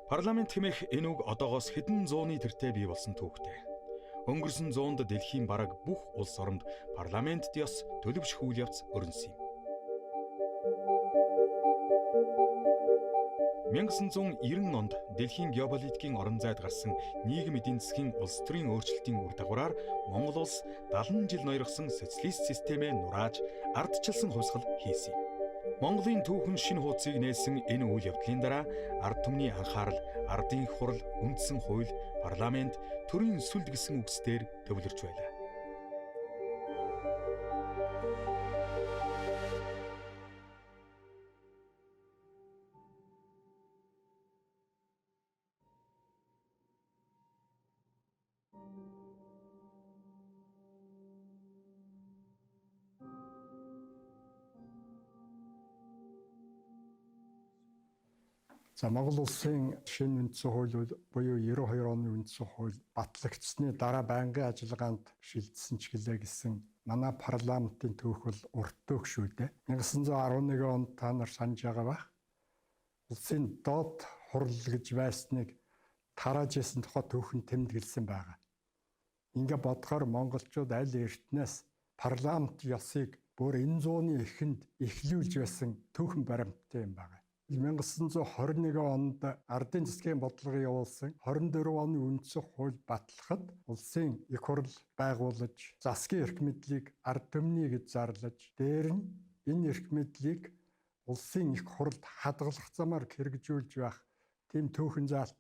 Парламент хэмээх энэ үг одоогоос хэдэн зууны тэртээ бий болсон түүхтэй. Өнгөрсөн зуунд дэлхийн бараг бүх улс оронд парламентт ёс төлөвшөх үйл явц өрнөсөн юм. 1990 онд дэлхийн геополитикийн орон зайд гарсан нийгэм эдийн засгийн улс төрийн өөрчлөлтийн үр дагавраар Монгол улс 70 жил ноёрхсон социалист системээ нурааж ардчилсан хувьсгал хийсэн юм. Монголын түүхэн шинэ хуудсыг нээсэн энэ үйл явдлын дараа ард түмний анхаарал, ардын хурал, үндсэн хууль, парламент, төрийн сүлд гэсэн үгсдээр төвлөрч байлаа. За Монгол улсын шинэ үндсэн хууль буюу 92 оны үндсэн хууль батлагдсаны дараа байнгын ажиллагаанд шилжсэн ч гэлээ гэсэн манай парламентын түүх бол урт түүх шүү дээ. 1911 онд та нар санаж байгаа бах. Улсын доод хурал гэж байсныг тарааж исэн тухай түүхэн тэмдэглэсэн байгаа. Ингээ бодохоор монголчууд аль эртнээс парламент ёсыг бүр энэ зууны эхэнд эхлүүлж байсан түүхэн баримттай юм байна. 1921 онд ардын засгийн бодлого явуулсан 24 оны үндсэн хууль батлахад улсын их хурл байгуулаж, засгийн эрх мэдлийг ард түмний гэж зарлаж, дээр нь энэ эрх мэдлийг улсын их хурлд хадгалах замаар хэрэгжүүлж байх тийм түүхэн заалт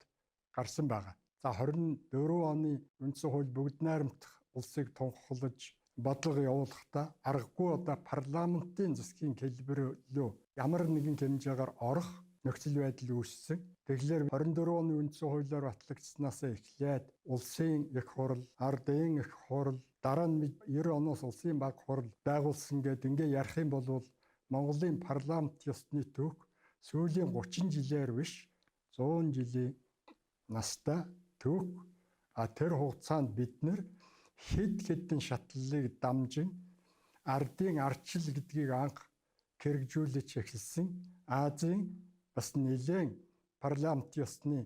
гарсан байгаа. За 24 оны үндсэн хууль бүгд найрамдах улсыг тунхаглаж бодлого явуулахдаа аргагүй одоо парламентын засгийн хэлбэр рүү ямар нэгэн хэмжээгээр орох нөхцөл байдал үүссэн. Тэгэхээр 24 оны үндсэн хуулиар батлагдсанаас эхлээд улсын их хурл, ардын их хурл, дараа нь 90 оноос улсын баг хурл байгуулсан гэдээ ингээ ярих юм бол Монголын парламент ёсны түүх сүүлийн 30 жилээр биш 100 жилийн настай түүх. А тэр хугацаанд бид нэр хэд хэдэн шатлалыг дамжин ардын ардчил гэдгийг анх хэрэгжүүлж эхэлсэн Азийн бас нэлээн парламент ёсны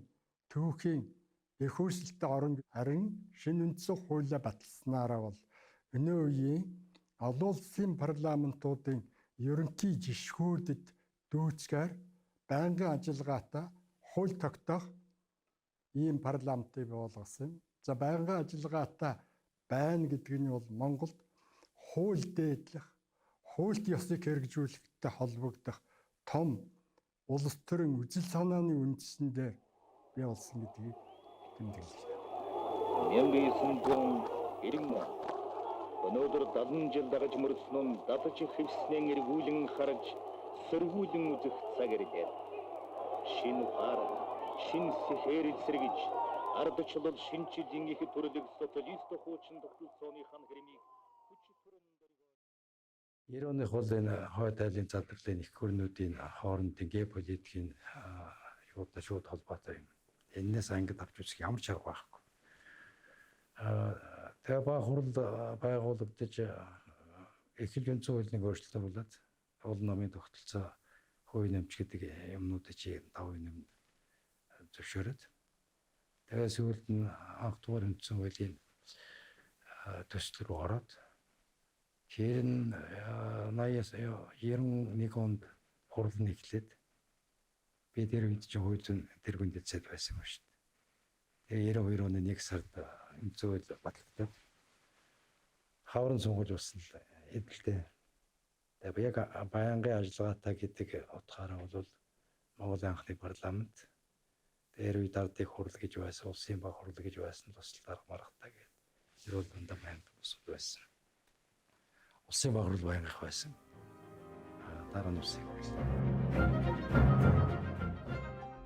түүхийн эх үүсэлтэй орон харин шинэ үндсэн хуулиа баталснараа бол өнөө үеийн олон улсын парламентуудын ерөнхий жишгүүдэд дүүцгээр байнгын ажиллагаатай хууль тогтоох ийм парламентыг болгосон. За байнгын ажиллагаатай байна гэдэг нь бол Монголд хууль дээдлэх, хуульт ёсыг хэрэгжүүлэхтэй холбогдох том улс төрийн үзэл санааны үндсэн дээр бий болсон гэдгийг тэмдэглэе. 1990 он. Өнөөдөр 70 жил дагаж мөрдсөн нь дадаж хэвснэн эргүүлэн харж сөргүүлэн үзэх цаг ирлээ. Шинэ ухаар, шинэ сэхээр эсэргэж ардчлал шинэчлэлийн их төрлөг социалист хуучин тогтолцооны хан хэрмийг хүч төрөн 90 оных бол энэ хойд айлын задралын их хөрнүүдийн хоорондын геополитикийн юутай шууд холбоотой юм. Эннээс ангид авч үзэх ямар ч арга байхгүй. Тэгээ ба хурал байгуулагдаж эхлэл үндсэн хуулийн өөрчлөлт болоод уул номын тогтолцоо, хувийн нэмч гэдэг юмнуудыг чи 5 нэм зөвшөөрөөд тэгээ сүүлд нь анх дугаар үндсэн хуулийн төсөл рүү ороод тэр нь 80-аас 91 онд хурал нь эхлээд би тэр үед чинь хууль зүйн тэргүүн дэд байсан юм шүү дээ. Тэгээ 92 оны 1 сард үндсэн хууль батлагдаад хаврын сонгуул болсон л эдэлтэй. Тэгээ яг байнгын ажиллагаатай гэдэг утгаараа бол Монголын анхны парламент тэр үед ардын хурал гэж байсан, улсын баг хурал гэж байсан тусал дарга маргатай гэдэг. Тэр бол дандаа байнга бусад байсан. Улсын баг хурал байнгах байсан. Дараа нь улсын хурал.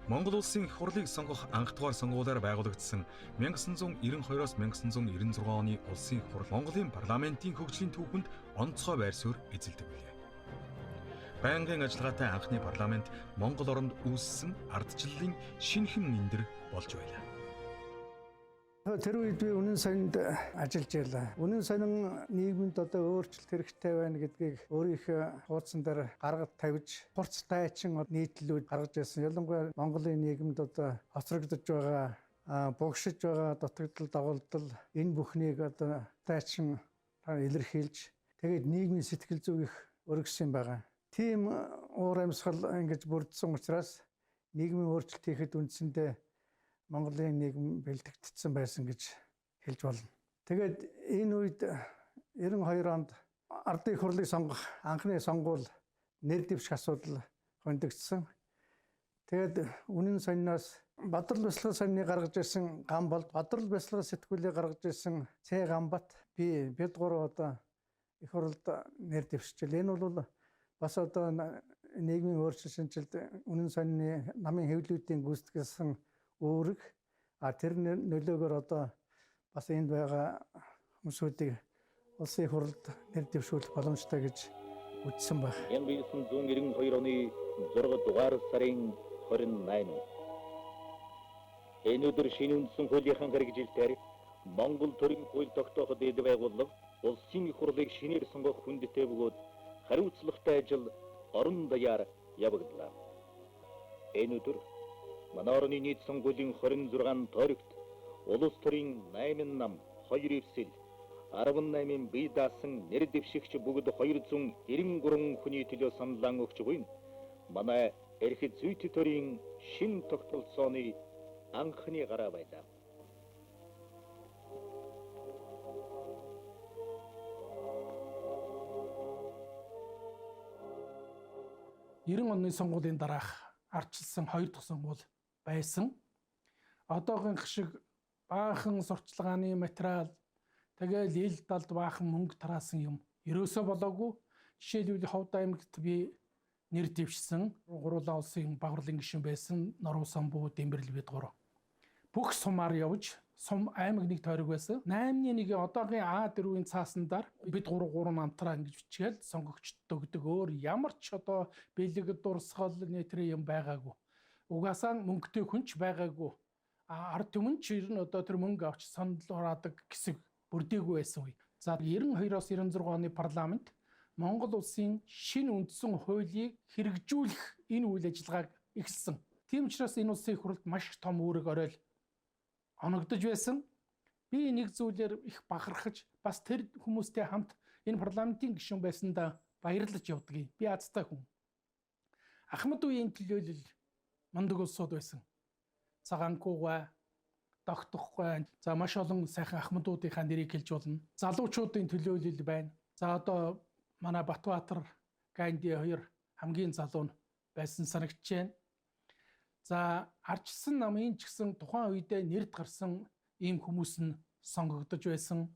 Монгол улсын их хурлыг сонгох анх дугаар сонгуулиар байгуулагдсан 1992-оос 1996 оны улсын их хурал Монголын парламентын хөгжлийн түүхэнд онцгой байр суурь эзэлдэг билээ. Байнгын ажиллагаатай анхны парламент Монгол оронд үүссэн ардчлалын шинэхэн эндэр болж байлаа. Тэр үед би үнэн сонинд ажиллаж байлаа. Үнэн сонин нийгэмд одоо өөрчлөлт хэрэгтэй байна гэдгийг өөрийнхөө хуудсан дээр гаргад тавьж, хурц дайчин нийтлэлүүд гаргаж ирсэн. Ялангуяа Монголын нийгэмд одоо хоцрогдож байгаа, бугшиж байгаа дутагдал, дагуулдал энэ бүхнийг одоо дайчин илэрхийлж, тэгээд нийгмийн сэтгэл зүйг их өргөсөн байгаа. Тийм уур амьсгал ингэж бүрдсэн учраас нийгмийн өөрчлөлт хийхэд үндсэндээ Монголын нийгэм бэлтгэгдсэн байсан гэж хэлж болно. Тэгээд энэ үед 92 онд ардын их хурлыг сонгох анхны сонгуул нэр дэвших асуудал хөндөгдсөн. Тэгээд үнэн сониноос Бадрал бясалгал сонины гаргаж ирсэн Гамболд, Бадрал бясалгал сэтгүүлээ гаргаж ирсэн Ц Гамбат, би бид гурав одоо их хурлд нэр дэвшчихлээ. Энэ бол бас одоо нийгмийн өөрчлөлт шинжилд үнэн сонины намын хэвлэлүүдийн гүйцэтгэлсэн үүрэг, тэр нөлөөгөөр одоо бас энд байгаа хүмүүсүүдийг улсын их хурлд нэр дэвшүүлэх боломжтой гэж үзсэн байх. 1992 оны 6 дугаар сарын 28. Энэ өдөр шинэ үндсэн хуулийнхаа хэрэгжилтээр Монгол төрийн хууль тогтоох дэд байгууллага улсын их хурлыг шинээр сонгох хүндтэй бөгөөд хариуцлагатай ажил орон даяар явагдлаа. Энэ өдөр манай орны нийт сонгуулийн 26 тойрогт улс төрийн 8 нам 2 эвсэл 18-ын бие даасан нэр дэвшигч бүгд 293 хүний төлөө саналаа өгч буй манай эрх зүйт төрийн шинэ тогтолцооны анхны гараа байлаа. 90 оны сонгуулийн дараах ардчилсан 2 дахь сонгуул байсан. Одоогийнх шиг баахан сурчлагын материал, тэгэл ил далд баахан мөнгө тараасан юм ерөөсөө болоогүй. Жишээлбэл Ховд аймагт би нэр дэвшсэн гуруулаа улсын багварлын гишүүн байсан Норуу самбуу Дэмбэрэл бид гурав. Бүх сумаар явж сум аймаг нэг тойрог байсан. 8-ны 1 одоогийн А4-ийн цаасан дээр бид 3 3 намтраа ингэж бичгээл сонгогчдод өгдөг. Өөр ямар ч одоо бэлэг дурсгал нэтри юм байгаагүй. Угаасаа мөнгөтэй хүн ч байгаагүй. Ард түмэн ч ер нь одоо тэр мөнгө авч санал ураадаг хэсэг бүрдээгүй байсан үе. За 92-оос 96 оны парламент Монгол улсын шинэ үндсэн хуулийг хэрэгжүүлэх энэ үйл ажиллагааг эхэлсэн. Тийм учраас энэ улсын их хурлд маш том үүрэг оройл оногдож байсан. Би нэг зүйлээр их бахархаж бас тэр хүмүүстэй хамт энэ парламентын гишүүн байсандаа баярлаж явдгийг. Би азтай хүн. Ахмад үеийн төлөөлөл мундаг улсууд байсан. Цагаанкугай, Тогтохгүй. За маш олон сайхан ахмадуудынхаа нэрийг хэлж болно. Залуучуудын төлөөлөл байна. За одоо манай Батбаатар, Ганди хоёр хамгийн залуу нь байсан санагдаж байна. За ардчилсан намын ч гэсэн тухайн үедээ нэрд гарсан ийм хүмүүс нь сонгогдож байсан.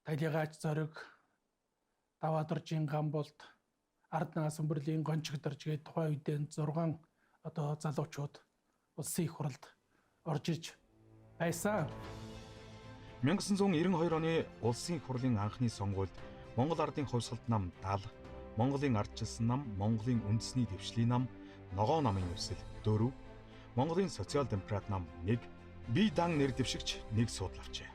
Талигаач Зориг, Даваадаржийн Гамболд, Арднаас Өмбөрлийн Гончигдорж гээд тухайн үедээ 6 одоо залуучууд улсын их хурлд орж иж байсан. 1992 оны улсын их хурлын анхны сонгуульд Монгол Ардын хувьсгалт нам 70, Монголын ардчилсан нам, Монголын үндэсний дэвшлийн нам, Ногоон намын эвсэл 4, Монголын социал демократ нам 1, бие даан нэр дэвшигч 1 суудлаа авчээ.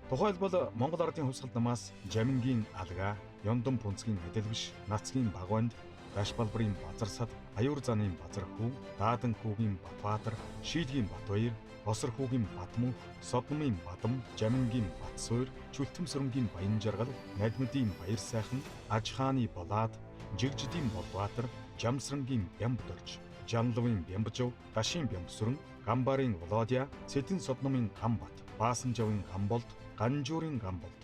Тухайлбал Монгол Ардын хувьсгалт намаас Жамингийн Алгаа, Ёндон Пүнцгийн Адилбиш, Нацгийн Багванд, Даш балбарын Базарсад, Аюур заны Базархүү, Даадан хүүгийн Батбаатар, Шийлгийн Батбаяр, Осор хүүгийн Батмөнх, Содномын Бадам, Жамингийн Батсуур, Чүлтэм сүрэнгийн Баянжаргал, Надмадын Баяр сайхан, Аж хааны Болаад, Жигжидийн Болбаатар, Жамсрангийн Бямбдорж, Жанлавын Бямбжав, Дашийн Бямбсүрэн, Гамбарын Володя, Цэдэн Содномын Гамбат, Баасанжавын Гамболд, Ганжуурын Гамболд,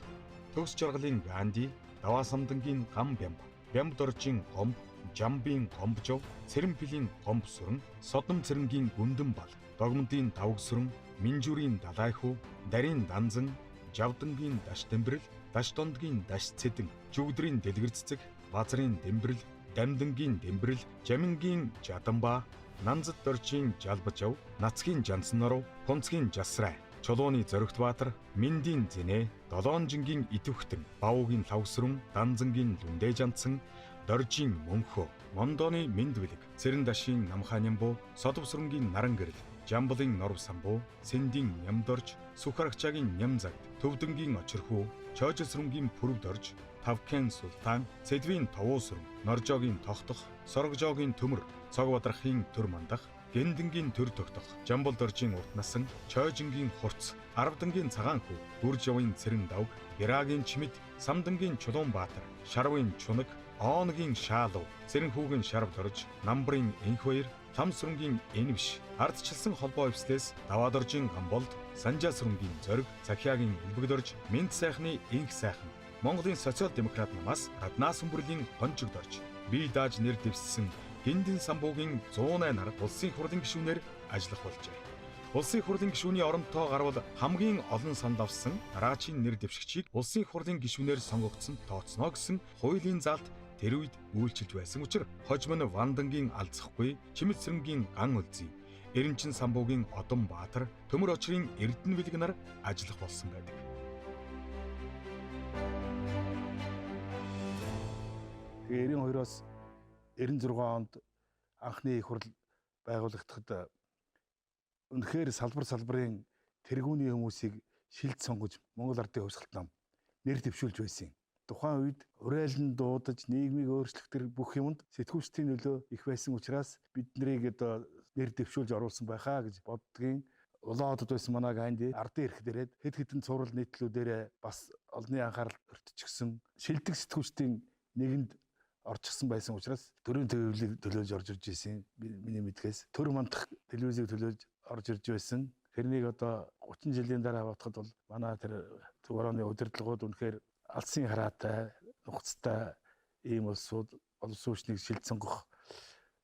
Төгс жаргалын Ганди, Даваасамдангийн Гамбямб, Бямбдоржийн Гомб, Жамбын Гомбжов, Цэрэмпилийн Гомбсүрэн, Содном цэрэнгийн Гүндэн бал, Догмдын Давгсүрэн, Минжүрийн Далайхүү, Дарийн Данзан, Жавдангийн Даш Дэмбэрэл, Даш Дондгийн Даш Цэдэн, Жүгдрийн Дэлгэр цэцэг, Базрын Дэмбэрэл, Дамдангийн Дэмбэрэл, Жамингийн Жадамба, Нанзад доржийн Жалбажав, Нацгийн Жансноров, Пунцгийн Жасрай, Чулууны Зоригтбаатар, Миндийн Зэнэ, Долоонжингийн Идэвхтэн, Бавуугийн Лавсрүн, Данзангийн Лүндэ жандсан, Доржийн Мөнхөө, Мондооны Мэндвэлэг, Цэрэн дашийн Намхаанямбуу, Содовсрөнгийн Наран гэрэл, Жамблын Норв самбуу, Сэндийн Нямдорж, Сүхарагчаагийн Нямзагд, Төвдөнгийн Очирхүү, Чойжсрүнгийн Пүрвдорж, Тавкен Султан, Цэдвийн Товуусрүн, Норжогийн Тогтох, Сорогжоогийн Төмөр, Цог Бадрахын Төр Мандах, Гэндэнгийн Төр Тогтох, Жамбал доржийн Урт Насан, Чойжингийн Хурц, Аравдангийн Цагаан хүү, Бүржавын Цэрэн давг, Ярагийн Чимэд, Самдангийн Чулуунбаатар, Шарвын Чунаг, Ооногийн Шаалуу, Цэрэнхүүгийн Шарв дорж, Намбрын Энхбаяр, Ламсрүнгийн Энвш, ардчилсан холбоо эвслээс Даваадоржийн Гамболд, Санжаасрүнгийн Зориг, Цахиагийн Элбэгдорж, Мэнд сайхны Инх сайхан, Монголын социал демократ намаас Раднаас өмбөрлийн Гончиг дорж, бие дааж нэр дэвссэн Гиндэн самбуугийн 108 нар улсын хурлын гишүүнээр ажиллах болжээ. Улсын хурлын гишүүний оронтоо гарвал хамгийн олон санал авсан дараачийн нэр дэвшигчийг улсын хурлын гишүүнээр сонгогдсон тооцно гэсэн хуулийн заалт тэр үед үйлчилж байсан учраас хожим нь Вандангийн алзахгүй, Чимэд сэрэнгийн Ган үлзий, Эренчин самбуугийн Одон Баатар, Төмөр очрын Эрдэнэ бэлэг нар ажиллах болсон байдаг. Тэгээ 92-оос 96 онд анхны их хурл байгуулагдахад үнэхээр салбар салбарын тэргүүний хүмүүсийг шилд сонгож Монгол Ардын хувьсгалт нам нэр дэвшүүлж байсан юм. Тухайн үед урайлан дуудаж нийгмийг өөрчлөх тэр бүх юмд сэтгүүлчдийн нөлөө их байсан учраас бид нарыг одоо нэр дэвшүүлж оруулсан байхаа гэж боддгийн. Улаан хотод байсан манай Ганди ардын эрх дээрээ хэд хэдэн цуврал нийтлүүдээрээ бас олонний анхаарал өртчихсэн шилдэг сэтгүүлчдийн нэгэнд орчихсон байсан учраас төрийн телевизийг төлөөлж орж ирж байсан. Миний мэдхээс төр мандах телевизийг төлөөлж орж ирж байсан. Тэрнийг одоо 30 жилийн дараа бодоход бол манай тэр төв орооны удирдлагууд үнэхээр алсын хараатай, нухацтай ийм улсууд боловсон хүчнийг шилд сонгох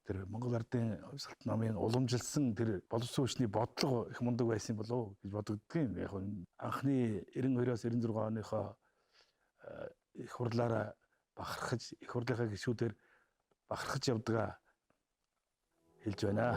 тэр Монгол Ардын хувьсгалт намын уламжилсан тэр боловсон хүчний бодлого их мундаг байсан болов уу гэж бодогддог юм. Яг анхны 92-оос 96 оныхоо их хурлаараа бахархаж, их хурлынхаа гишүүдээр бахархаж явдгаа хэлж байна.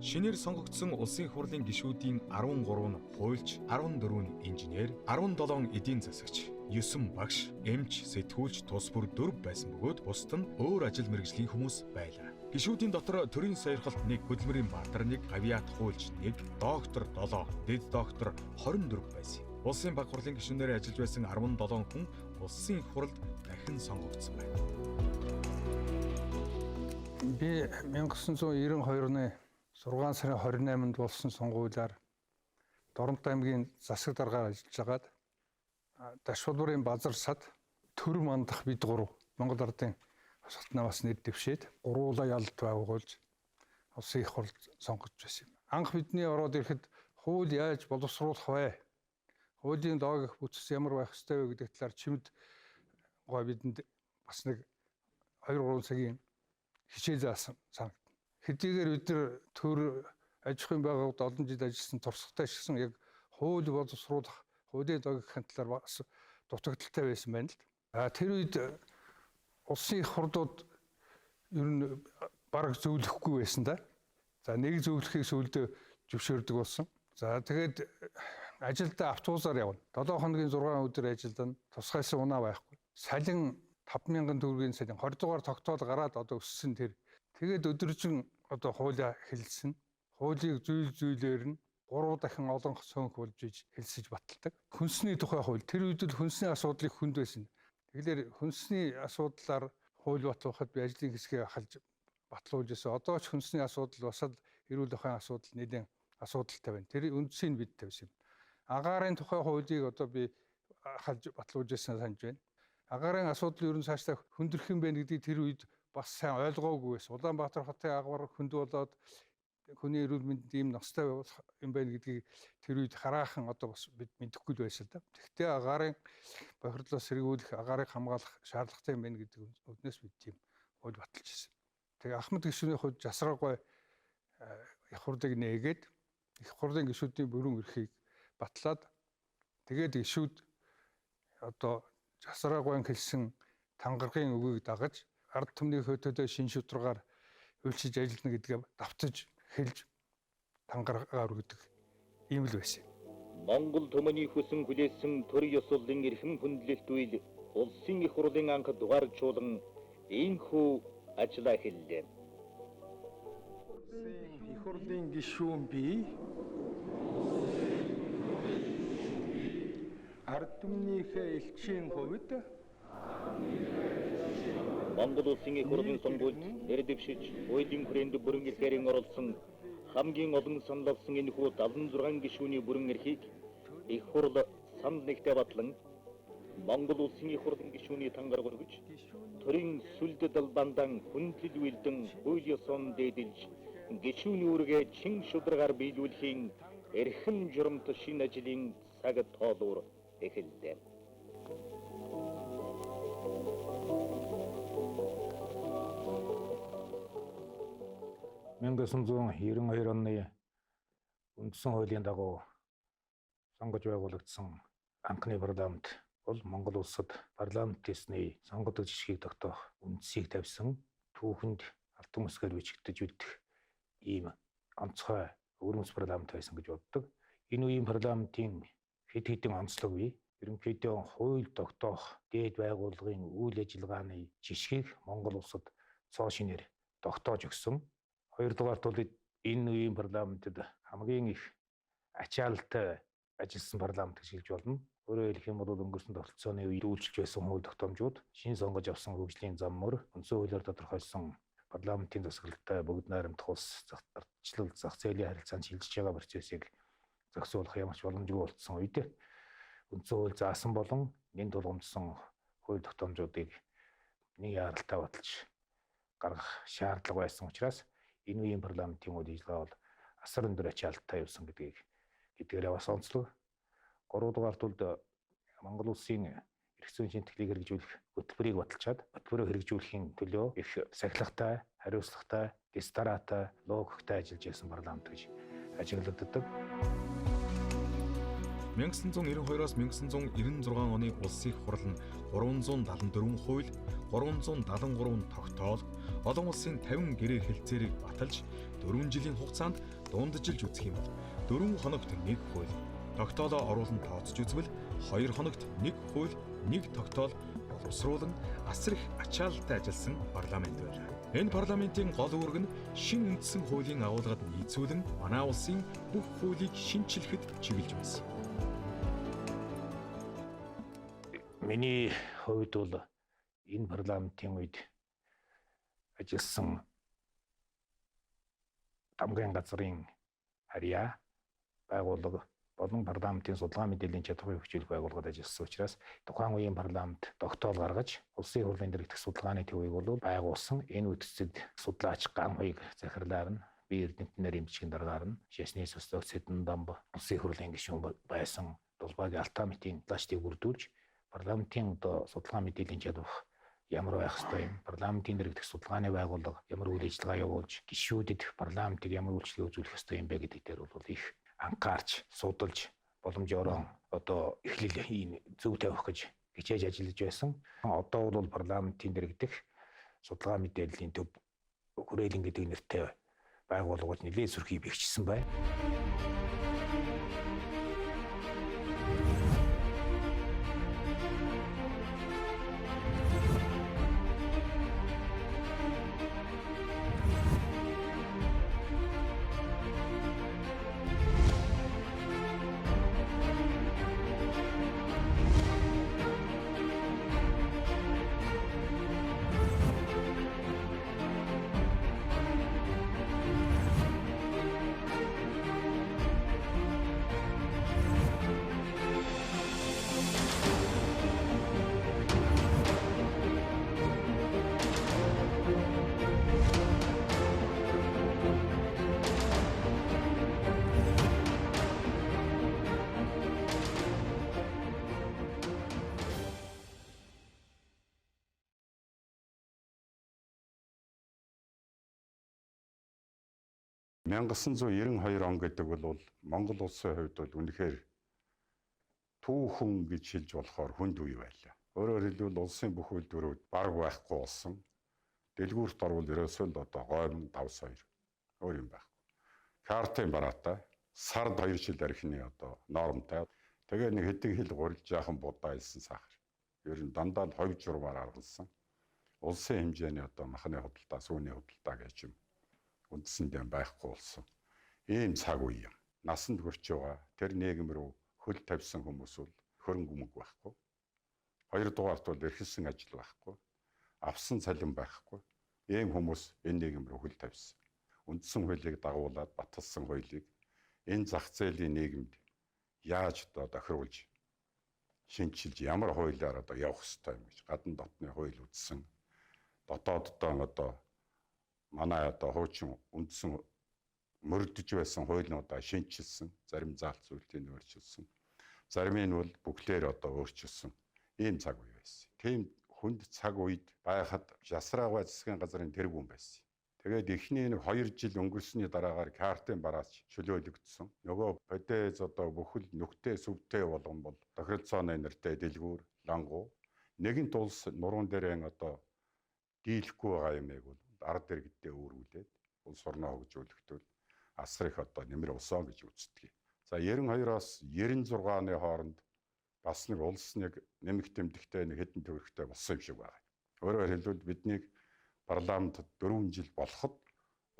Шинээр сонгогдсон улсын хурлын гишүүдийн 13 нь хуульч, 14 нь инженер, 17 эдийн засагч, 9 багш, эмч, сэтгүүлч тус бүр 4 байсан бөгөөд бусд нь өөр ажил мэргэжлийн хүмүүс байлаа. Гишүүдийн дотор төрийн сойрхолт 1, хөдөлмөрийн баатар 1, гавьяат хуульч 1, доктор 7, дэд доктор 24 байсан юм. Улсын баг хурлын гишүүнээр ажиллаж байсан 17 хүн улсын их хурлд дахин сонгогдсон байна. Би 1992 оны 6 сарын 28-нд болсон сонгуулиар Дорнод аймгийн засаг даргаар ажиллаж байгаад Дашбалбарын базар сад төр мандах бид гурав Монгол Ардын хувьсгалт намаас нэр дэвшээд гуруулаа ялд байгуулж улсын их хурл сонгож байсан юм. Анх бидний ороод ирэхэд хууль яаж боловсруулах вэ? Хуулийн логик бүтц ямар байх ёстой вэ гэдэг талаар чимд гой бидэнд бас нэг 2-3 цагийн хичээл заасан санагдана. Хэдийгээр бид нар төр аж ахуйн байгууллагад олон жил ажилласан туршлагатай ч гэсэн яг хууль боловсруулах, хуулийн логикийн талаар бас дутагдaltaй байсан байна л. А тэр үед улсын их хурлууд ер нь бараг зөвлөхгүй байсан да. За нэг зөвлөхийг сүүлдээ зөвшөөрдөг болсон. За тэгээд ажилдаа автобусаар явна. 7 хоногийн 6 өдөр ажилдана. Тусгайлсан унаа байхгүй. Салин 5000 төгрөгийн салин 20 дугаар тогтоол гараад одоо өссөн тэр. Тэгээд өдөржин одоо хуулиа хэлсэн. Хуулийг зүйл зүйлээр нь 3 дахин олон цөөнх болж иж хэлсэж баталдаг. Хүнсний тухай хууль тэр үед л хүнсний асуудлыг хүнд байсан. Тэгэхээр хүнсний асуудлаар хууль батлахад би ажлын хэсгээ халж батлуулж байсан. Одоо ч хүнсний асуудал бас л эрүүл ахуйн асуудал нэлээд асуудалтай байна. Тэр үндсийг бид тавьсан юм. Агаарын тухай хуулийг одоо би халж батлуулж байсан санаж байна. Агаарын асуудал ер нь цаашдаа хүндрэх юм байна гэдгийг тэр үед бас сайн ойлгоогүй байсан. Улаанбаатар хотын агавар хүнд болоод хүний эрүүл мэндэд ийм ностой болох юм байна гэдгийг тэр үед хараахан одоо бас бид мэдэхгүй л байсан л да. Тэгэхдээ агаарын бохирдлоос сэргийлэх, агаарыг хамгаалах шаардлагатай юм байна гэдэг үднээс бид тийм хууль баталж ирсэн. Тэгээ Ахмад гишүүний хувьд жасраагүй их хурлыг нээгээд их хурлын гишүүдийн бүрэн эрхийг батлаад тэгээд гишүүд одоо жасраагүй хэлсэн тангаргийн үгийг дагаж ард түмний хөтөдөө шин шударгаар үйлчилж ажиллана гэдгээ давтаж хэлж тангаргаа өргөдөг ийм л байсан. Монгол түмний хүсэн хүлээсэн төр ёслолын эрхэм хүндлэлт үйл улсын их хурлын анх дугаар чуулган ийхүү ажиллаа эхэллээ. Улсын их хурлын гишүүн би ард түмнийхээ элчийн хувьд Монгол улсын их хурлын сонгуульд нэр дэвшиж, хуулийн хүрээнд бүрэн эрхээр оролцсон хамгийн олон санал авсан энэхүү 76 гишүүний бүрэн эрхийг их хурл санал нэгтээ батлан Монгол улсын их хурлын гишүүний тангаар өргөж, төрийн сүлд далбандан хүндлэл үйлдэн хууль ёсоор дээдэлж, гишүүний үүргээ чин шударгаар биелүүлэхийн эрхэм журамт шинэ ажлын цаг тоолуур эхэллээ. 1992 оны үндсэн хуулийн дагуу сонгож байгуулагдсан анхны парламент бол Монгол улсад парламент гэсний сонгодог жишгийг тогтоох үндсийг тавьсан, түүхэнд алтан үсгээр бичигдэж үлдэх ийм онцгой өвөрмөц парламент байсан гэж боддог. Энэ үеийн парламентын хэд хэдэн онцлог бий. Ерөнхийдөө хууль тогтоох дээд байгууллагын үйл ажиллагааны жишгийг Монгол улсад цоо шинээр тогтоож өгсөн. Хоёрдугаарт бол энэ үеийн парламентэд хамгийн их ачаалалтай ажилласан парламент гэж хэлж болно. Өөрөөр хэлэх юм бол өнгөрсөн тогтолцооны үед үйлчилж байсан хууль тогтоомжууд, шинэ сонгож авсан хөгжлийн зам мөр, үндсэн хуулиар тодорхойлсон парламентын засаглалтай бүгд найрамдах улс ардчлал зах зээлийн харилцаанд шилжиж байгаа процессыг зохицуулах ямар ч боломжгүй болцсон үед үндсэн хууль заасан болон нэн тулгамдсан хууль тогтоомжуудыг нэг яаралтай баталж гаргах шаардлага байсан учраас энэ үеийн парламентын үйл ажиллагаа бол асар өндөр ачаалттай явсан гэдгийг гэдгээрээ бас онцлог. Гуравдугаарт бол Монгол улсын эрх зүйн шинэтгэлийг хэрэгжүүлэх хөтөлбөрийг баталчаад хөтөлбөрөө хэрэгжүүлэхийн төлөө их сахилгатай, хариуцлагатай, дэс дараатай, логиктой ажиллаж байсан парламент гэж ажиглагддаг. 1992-оос 1996 оны улсын их хурал нь 374 хууль, 373 тогтоол, олон улсын 50 гэрээ хэлцээрийг баталж 4 жилийн хугацаанд дунджилж үзэх юм бол 4 хоногт 1 хууль, тогтоолоо оруулан тооцож үзвэл 2 хоногт 1 хууль, 1 тогтоол боловсруулан асар их ачаалалтай ажилласан парламент байлаа. Энэ парламентын гол үүрэг нь шинэ үндсэн хуулийн агуулгад нийцүүлэн манай улсын бүх хуулийг шинчлэхэд чиглэж байсан. Миний хувьд бол энэ парламентын үед ажилласан дамгын газрын харьяа байгууллага болон парламентын судалгаа мэдээллийн чадварыг хөгжүүлэх байгууллагад ажилласан учраас тухайн үеийн парламент тогтоол гаргаж улсын хурлын дэргэдэх судалгааны төвийг бол байгуулсан. Энэ үдцэд судлаач Ганхуйг захирлаар нь би эрдэмтнэр эмчгийн даргаар нь шашны социолог Сэдэн Дамб улсын хурлын гишүүн байсан Дулбаагийн Алтаамитын судлаачдыг бүрдүүлж парламентын одоо судалгаа мэдээллийн чадвар ямар байх ёстой юм, парламентын дэргэдэх судалгааны байгууллага ямар үйл ажиллагаа явуулж, гишүүдэд парламентыг ямар үйлчилгээ үзүүлэх ёстой юм бэ гэдэг дээр бол их анхаарч, судалж, боломжоор одоо эхлэл ийм зөв тавих гэж хичээж ажиллаж байсан. Одоо бол парламентын дэргэдэх судалгаа мэдээллийн төв хүрээлэн гэдэг нэртэй байгууллагууд нэлээд сүрхий бэхжсэн байна. — 1992 он гэдэг бол Монгол улсын хувьд бол үнэхээр түүхэн гэж хэлж болохоор хүнд үе байлаа. Өөрөөр хэлбэл улсын бүх үйлдвэрүүд бараг байхгүй болсон. Дэлгүүрт орвол ерөөсөө л одоо гоймон давс хоёр өөр юм байхгүй. Картын бараатай сард 2 жил архины одоо нормтой. Тэгээ нэг хэдэн хил гурил жаахан будаа илсэн сахар. Ер нь дандаа л ховж журмаар аргалсан. Улсын хэмжээний одоо махны худалдаа, сүүний худалдаа гэж юм үндсэндээ байхгүй болсон. Ийм цаг үе юм. Насанд хүрч байгаа тэр нийгэм рүү хөл тавьсан хүмүүс бол хөрөнгө мөнгө байхгүй. Хоёрдугаарт бол эрхэлсэн ажил байхгүй. Авсан цалин байхгүй. Ийм хүмүүс энэ нийгэм рүү хөл тавьсан. Үндсэн хуулийг дагуулад баталсан хуулийг энэ зах зээлийн нийгэмд яаж одоо тохируулж шинчилж ямар хуулиар одоо явах ёстой юм гэж гадна дотны хууль үзсэн. Дотооддоо одоо манай одоо хуучин үндсэн мөрдөж байсан хуулиудаа шинчилсэн, зарим заалт зүйлтийг өөрчилсөн. Зарим нь бол бүхлээр одоо өөрчилсөн. Ийм цаг үе байсан. Тийм хүнд цаг үед байхад Жасраагаа засгийн газрын тэргүүн байсан. Тэгээд эхний нэг 2 жил өнгөрсний дараагаар картын бараач чөлөөлөгдсөн. Нөгөө бодез одоо бүхэл нүхтэй сүвтэй болгон бол тохиролцооны нэртэй дэлгүүр, лангуу нэгэнт улс нуруунд дээрэн одоо дийлэхгүй байгаа юмыг бол ард иргэдээ өөрүүлээд улс орноо хөгжүүлэхдээ асар их одоо нэмэр болсон гэж үздэг. За 92-оос 96 оны хооронд бас нэг улс нэг нэмэх тэмдэгтэй нэг хэдэн төгрөгтэй болсон юм шиг байна. Өөрөөр хэлбэл биднийг парламент 4 жил болоход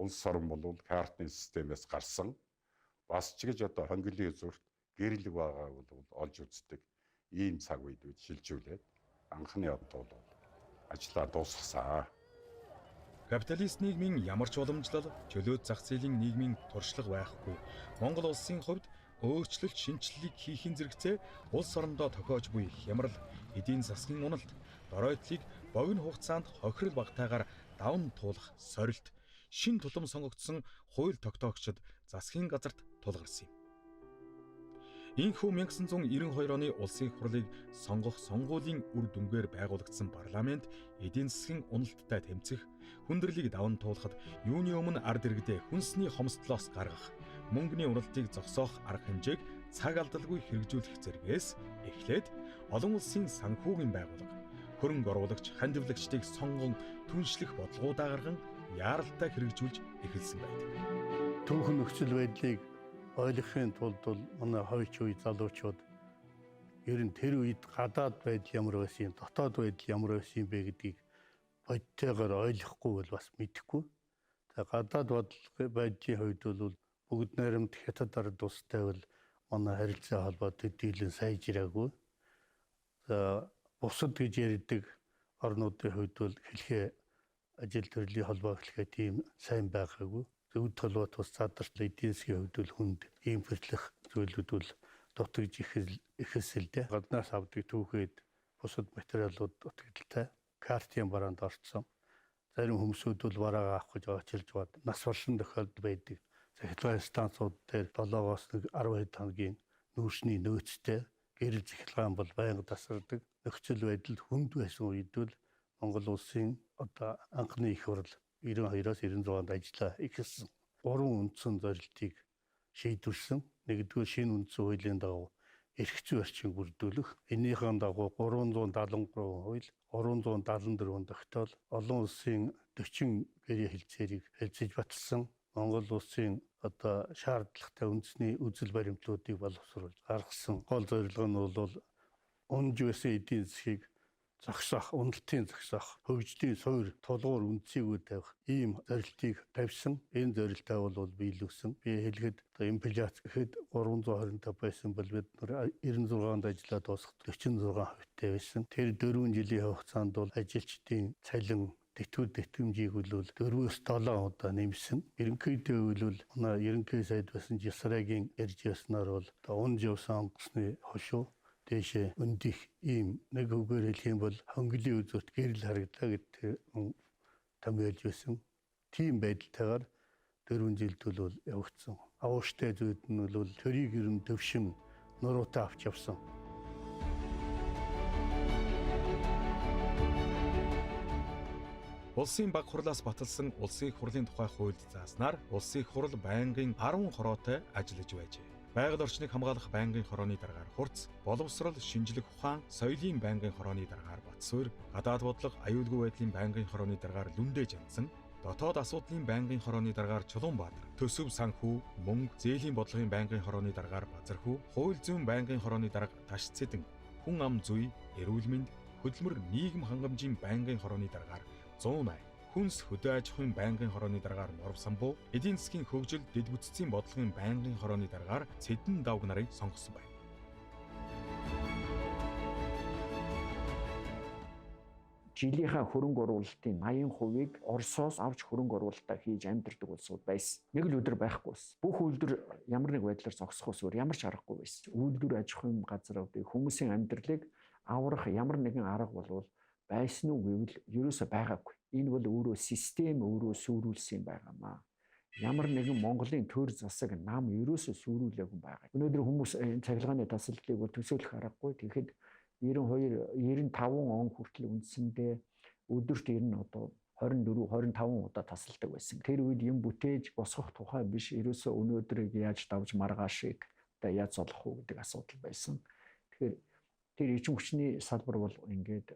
улс орон бол картны системээс гарсан. Бас ч гэж одоо хонгилын зүрт гэрлэг байгаа бол олж үздэг ийм цаг үед бид шилжүүлээд анхны одоо бол ажлаа дуусгасан. Капиталист нийгмийн ямар ч уламжлал, чөлөөт зах зээлийн нийгмийн туршлага байхгүй. Монгол улсын хувьд өөрчлөлт, шинэчлэлийг хийхин зэрэгцээ улс орондоо тохиож буй хямрал, эдийн засгийн уналт, доройтлыг богино хугацаанд хохирол багтаагаар даван туулах сорилт, шин тулам сонгогдсон хууль тогтоогчид засгийн газарт тулгарсан юм. Ийхүү 1992 оны улсын их хурлыг сонгох сонгуулийн үр дүнгээр байгуулагдсан парламент эдийн засгийн уналттай тэмцэх, хүндрэлийг даван туулахад юуны өмнө ард иргэдээ хүнсний хомсдлоос гаргах, мөнгөний уналтыг зогсоох арга хэмжээг цаг алдалгүй хэрэгжүүлэх зэргээс эхлээд олон улсын санхүүгийн байгууллага, хөрөнгө оруулагч, хандивлагчдыг сонгон түншлэх бодлогоудаа гарган яаралтай хэрэгжүүлж эхэлсэн байдаг. Түүхэн нөхцөл байдлыг ойлгохын тулд бол манай хойч үе залуучууд ер нь тэр үед гадаад байдал ямар байсан юм, дотоод байдал ямар байсан юм бэ гэдгийг бодтойгоор ойлгохгүй бол бас мэдэхгүй. За гадаад байдлын хувьд бол бүгд найрамд хятад ард улстай бол манай харилцаа холбоо төдийлөн сайжраагүй. За бусад гэж ярьдаг орнуудын хувьд бол хэлхээ ажил төрлийн холбоо хэлхээ тийм сайн байгаагүй. Зөвд толгой тус задарч эдийн засгийн хувьд бол хүнд импортлох зүйлүүд бол дутагж эхэлсэн л дээ. Гаднаас авдаг түүхэд бусад материалууд дутагдaltaй. Картын бараанд орцсон. Зарим хүмүүсүүд бол бараагаа авах гэж очилж бод. Нас болсон тохиолдол байдаг. Захиргааны станцууд дээр 7-оос 10 хэд хоногийн нүүрсний нөөцтэй гэрэл захиргаан бол байнга тасардаг. Нөхцөл байдал хүнд байсан үед бол Монгол улсын одоо анхны их хурл 92-оос 96 онд ажиллаа эхэлсэн. Гурван үндсэн зорилтыг шийдвэрлэсэн. Нэгдүгээр шинэ үндсэн хуулийн дагуу эрх зүйн орчин бүрдүүлэх. Энийхэн дагуу 373 хууль, 374 тогтоол, олон улсын 40 гэрээ хэлцээрийг хэлцэж баталсан. Монгол улсын одоо шаардлагатай үндэсний үзэл баримтлуудыг боловсруулж гаргасан. Гол зорилго нь бол унж байсан эдийн засгийг зогсоох, уналтын зогсоох, хөгжлийн суур тулгуур үндсийг тавих ийм зорилтыг тавьсан. Энэ зорилтоо бол биелүүлсэн. Би хэлэхэд одоо инфляц гэхэд 325 байсан бол бид нар 96 онд ажиллаад дуусахад 46% байсан. Тэр 4 жилийн хугацаанд бол ажилчдын цалин тэтгэвэр тэтгэмжийг бол 4-өөс 7 удаа нэмсэн. Ерөнхийдөө бол манай ерөнхий сайд байсан Жисрагийн ярьж явснаар бол одоо унж явсан онгоцны хошуу дээшээ өндих ийм нэг үгээр хэлэх юм бол хонголын үзүүрт гэрэл харагдлаа гэдэг томьёолж байсан. Тийм байдалтайгаар 4 жилд бол явагдсан. Агууштай зүйлд нь бол төрийг ер нь төвшин нуруутай авч явсан. Улсын баг хурлаас баталсан Улсын их хурлын тухай хуульд зааснаар Улсын их хурл байнгын 10 хороотой ажиллаж байжээ. Байгаль орчныг хамгаалах байнгын хорооны даргаар хурц, боловсрол, шинжлэх ухаан, соёлын байнгын хорооны даргаар Батсуур, гадаад бодлого, аюулгүй байдлын байнгын хорооны даргаар Лүндэ Жансан, дотоод асуудлын байнгын хорооны даргаар Чулуунбаатар, төсөв санхүү, мөнгө, зээлийн бодлогын байнгын хорооны даргаар Базархүү, хууль зүйн байнгын хорооны дарга Ташцэдэн, хүн ам зүй, эрүүл мэнд, хөдөлмөр нийгэм хангамжийн байнгын хорооны даргаар 108, Хүнс хөдөө аж ахуйн байнгын хорооны даргаар Нурв Самбуу, эдийн засгийн хөгжил дэд бүтцийн бодлогын байнгын хорооны даргаар Цэдэн Давг нарыг сонгосон байна. Жилийнхаа хөрөнгө оруулалтын 80%-ийг Оросоос авч хөрөнгө оруулалтаа хийж амьдардаг улсууд байсан. Нэг л өдөр байхгүй байсан. Бүх үйлдвэр ямар нэг байдлаар зогсохоос өөр ямар ч аргагүй байсан. Үйлдвэр аж ахуйн газруудыг хүмүүсийн амьдралыг аврах ямар нэгэн арга болвол байсан уу гэвэл ерөөсөө байгаагүй. Энэ бол өөрөө систем өөрөө сүрүүлсэн юм байгаамаа. Ямар нэгэн Монголын төр засаг нам ерөөсөө сүрүүлээгүй байгаа. Өнөөдөр хүмүүс энэ цахилгааны тасалдлыг бол төсөөлөх аргагүй. Тэгэхэд 92 95 он хүртэл үндсэндээ өдөрт ер нь одоо 24 25 удаа тасалдаг байсан. Тэр үед юм бүтээж босгох тухай биш, ерөөсөө өнөөдрийг яаж давж маргаашийг одоо яаж золох уу гэдэг асуудал байсан. Тэгэхээр тэр эрчим хүчний салбар бол ингээд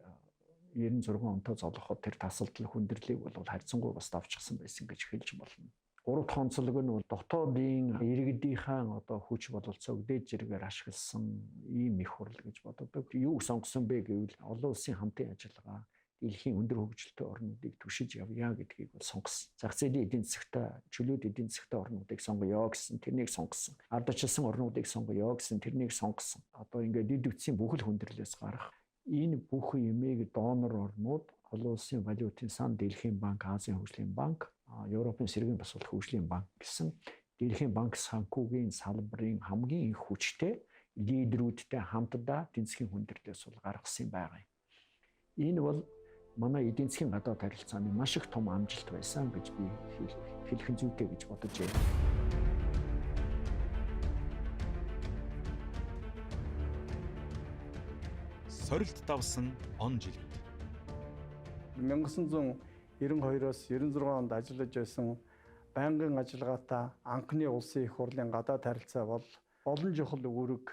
96 онтой золгоход тэр тасалдал хүндрэлийг бол харьцангуй бас давчихсан байсан гэж хэлж болно. Гурав дахь онцлог нь бол дотоодын иргэдийнхаа одоо хүч бололцоог дээд зэрэгээр ашигласан ийм их хурл гэж боддог. Юуг сонгосон бэ гэвэл олон улсын хамтын ажиллагаа, дэлхийн өндөр хөгжилтэй орнуудыг түшиж явъя гэдгийг бол сонгосон. Зах зээлийн эдийн засагтай, чөлөөт эдийн засагтай орнуудыг сонгоё гэсэн тэрнийг сонгосон. Ардчилсан орнуудыг сонгоё гэсэн тэрнийг сонгосон. Одоо ингээд эд үтсийн бүхэл хүндрэлээс гарах энэ бүх юмыг донор орнууд, олон улсын валютын сан, Дэлхийн банк, Азийн хөгжлийн банк, Европын сэргээн босгол хөгжлийн банк гэсэн дэлхийн банк санхүүгийн салбарын хамгийн их хүчтэй лидерүүдтэй хамтдаа эдийн засгийн хүндрэлээс бол гаргасан юм байгаа юм. Энэ бол манай эдийн засгийн гадаад харилцааны маш их том амжилт байсан гэж би хэлэх нь зүйтэй гэж бодож байна. Сорилт давсан он жилүүд. 1992-оос 96 онд ажиллаж байсан байнгын ажиллагаатай анхны улсын их хурлын гадаад харилцаа бол олон чухал үүрэг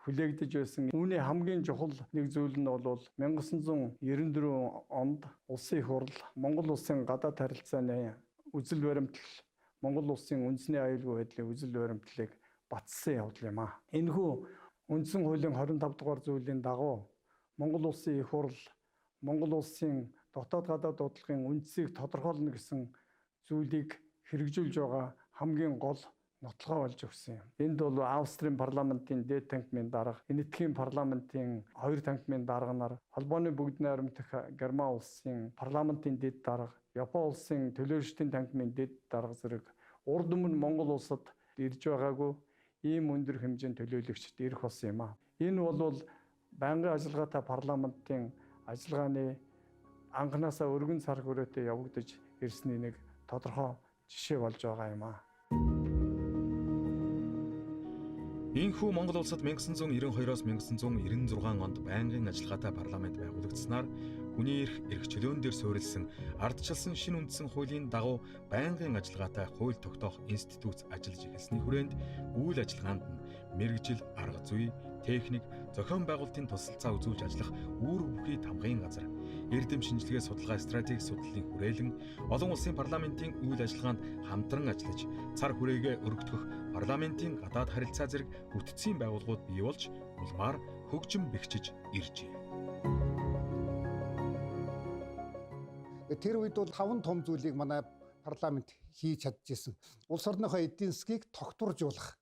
хүлээгдэж байсан. Үүний хамгийн чухал нэг зүйл нь бол 1994 онд улсын их хурл Монгол улсын гадаад харилцааны үзэл баримтлал, Монгол улсын үндэсний аюулгүй байдлын үзэл баримтлалыг баталсан явдал юм аа. Энэхүү үндсэн хуулийн 25 дугаар зүйлийн дагуу Монгол улсын их хурл Монгол улсын дотоод гадаад бодлогын үндсийг тодорхойлно гэсэн зүйлийг хэрэгжүүлж байгаа хамгийн гол нотлогоо болж өгсөн юм. Энд бол Австрийн парламентын дээд танхимын дарга, Энэтхэгийн парламентын хоёр танхимын дарга нар, холбооны бүгд найрамдах Герман улсын парламентын дээд дарга, Япон улсын төлөөлөгчдийн танхимын дээд дарга зэрэг урд өмнө Монгол улсад ирж байгаагүй ийм өндөр хэмжээний төлөөлөгчд ирэх болсон юм аа. Энэ бол байнгын ажиллагаатай парламентын ажиллагааны анханасаа өргөн цар хүрээтэй явагдаж ирсний нэг тодорхой жишээ болж байгаа юм аа. Ийхүү Монгол улсад 1992-оос 1996 онд байнгын ажиллагаатай парламент байгуулагдсанаар хүний эрх, эрх чөлөөн дээр суурилсан ардчилсан шинэ үндсэн хуулийн дагуу байнгын ажиллагаатай хууль тогтоох институт ажиллаж эхэлсний хүрээнд үйл ажиллагаанд нь мэргэжил, арга зүй, техник, зохион байгуулалтын тусалцаа үзүүлж ажиллах үүрэг бүхий тамгын газар, эрдэм шинжилгээ судалгаа стратеги судлалын хүрээлэн олон улсын парламентын үйл ажиллагаанд хамтран ажиллаж цар хүрээгээ өргөтгөх парламентын гадаад харилцаа зэрэг бүтцийн байгууллагууд бий болж улмаар хөгжин бэхжиж иржээ. Тэр үед бол 5 том зүйлийг манай парламент хийж чадчихсан. Улс орныхоо эдийн засгийг тогтворжуулах,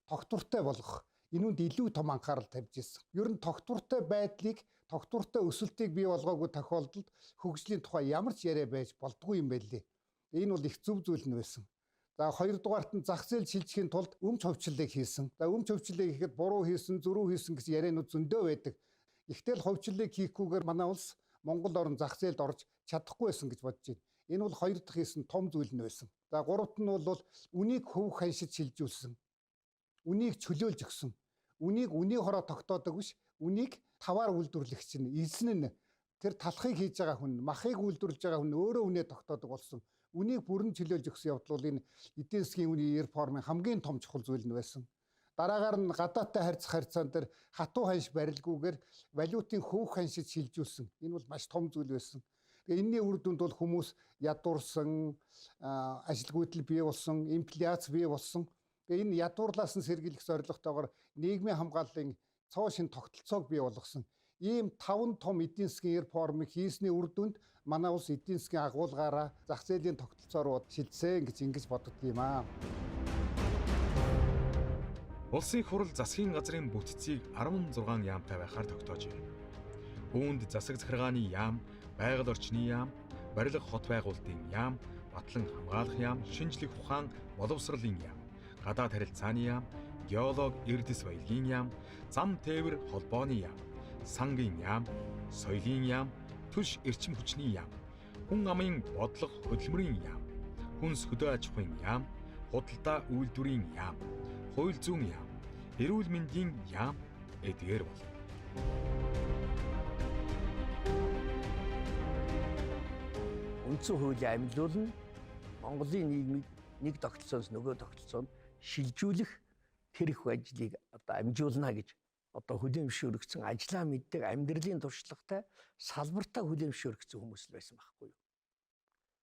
тогтвортой болгох. Энүүнд илүү том анхаарал тавьж ирсэн. Ер нь тогтвортой байдлыг, тогтвортой өсөлтийг бий болгоогүй тохиолдолд хөгжлийн тухай ямар ч яриа байж болдгүй юм байлээ. Энэ бол их зөв зүйл нь байсан. За хоёрдугаарт нь зах зээл шилжихийн тулд өмч хувьчлалыг хийсэн. За өмч хувьчлалыг хийхэд буруу хийсэн, зөрүү хийсэн гэсэн яриануд зөндөө байдаг. Ихтэл хувьчлалыг хийхгүйгээр манай улс Монгол орн зах зээлд орж чадахгүй байсан гэж бодож байна. Энэ бол хоёр дахь хийсэн том зүйл нь байсан. За гуравт нь бол үнийг хөв ханшид шилжүүлсэн. Үнийг чөлөөлж өгсөн. Үнийг үний хороо тогтоодог биш, үнийг таваар үйлдвэрлэгч нь, эзэн нь тэр талхыг хийж байгаа хүн, махыг үйлдвэрлэж байгаа хүн өөрөө үнэ тогтоодог болсон. Үнийг бүрэн чөлөөлж өгсөн явдал бол энэ эдийн засгийн үний реформын хамгийн том чухал зүйл нь байсан. Дараагаар нь гадаадтай харьцах харьцаан дээр хатуу ханш барилгүйгээр валютын хөв ханшид шилжүүлсэн. Энэ бол маш том зүйл байсан. Тэгээ энэний үр дүнд бол хүмүүс ядуурсан, ажилгүйдэл бий болсон, инфляц бий болсон. Тэгээ энэ ядуурлаас нь сэргийлэх зорилготойгоор нийгмийн хамгааллын цоо шин тогтолцоог бий болгосон. Ийм 5 том эдийн засгийн реформыг хийсний үр дүнд манай улс эдийн засгийн агуулгаараа зах зээлийн тогтолцоо руу шилжсэн гэж ингэж боддог юм аа. Улсын их хурл засгийн газрын бүтцийг 16 яамтай байхаар тогтоожээ. Үүнд засаг захиргааны яам, байгаль орчны яам, барилга хот байгуулалтын яам, батлан хамгаалах яам, шинжлэх ухаан, боловсролын яам, гадаад харилцааны яам, геолог эрдэс баялагын яам, зам тээвэр холбооны яам, сангийн яам, соёлын яам, түлш эрчим хүчний яам, хүн амын бодлого хөдөлмөрийн яам, хүнс хөдөө аж ахуйн яам, худалдаа үйлдвэрийн яам, хууль зүйн яам, эрүүл мэндийн яам эдгээр болно. Үндсэн хуулийг амжилуулна. Монголын нийгмийг нэг тогтолцоноос нөгөө тогтолцоонд шилжүүлэх тэр их ажлыг одоо амжуулна гэж одоо хүлээн зөвшөөрөгдсөн, ажлаа мэддэг, амьдралын туршлагатай, салбартаа хүлээн зөвшөөрөгдсөн хүмүүс л байсан байхгүй юу.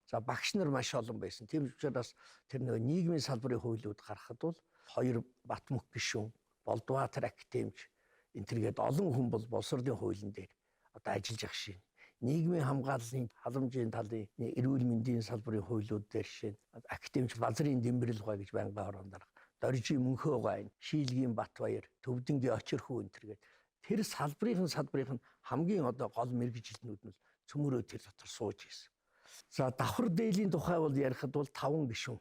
За, багш нар маш олон байсан. Тийм учраас тэр нөгөө нийгмийн салбарын хуулиуд гаргахад бол хоёр Батмөх гишүүн, Болдбаатар академич энэ төргээд олон хүн бол боловсролын хуулийн дээр одоо ажиллаж явах шин. Нийгмийн хамгааллын халамжийн талын, эрүүл мэндийн салбарын хуулиуд дээр шин академич Базрын Дэмбэрэлгой гэж байнгын хорон дарга, Доржийн Мөнхөөгай, Шийлгийн Батбаяр, Төвдөнгийн Очирхүү энэ төргээд тэр салбарын хамгийн одоо гол мэргэжилтнүүд нь цөмөрөө тэр дотор сууж ирсэн. За, давхар дээлийн тухай бол ярихад бол 5 гишүүн.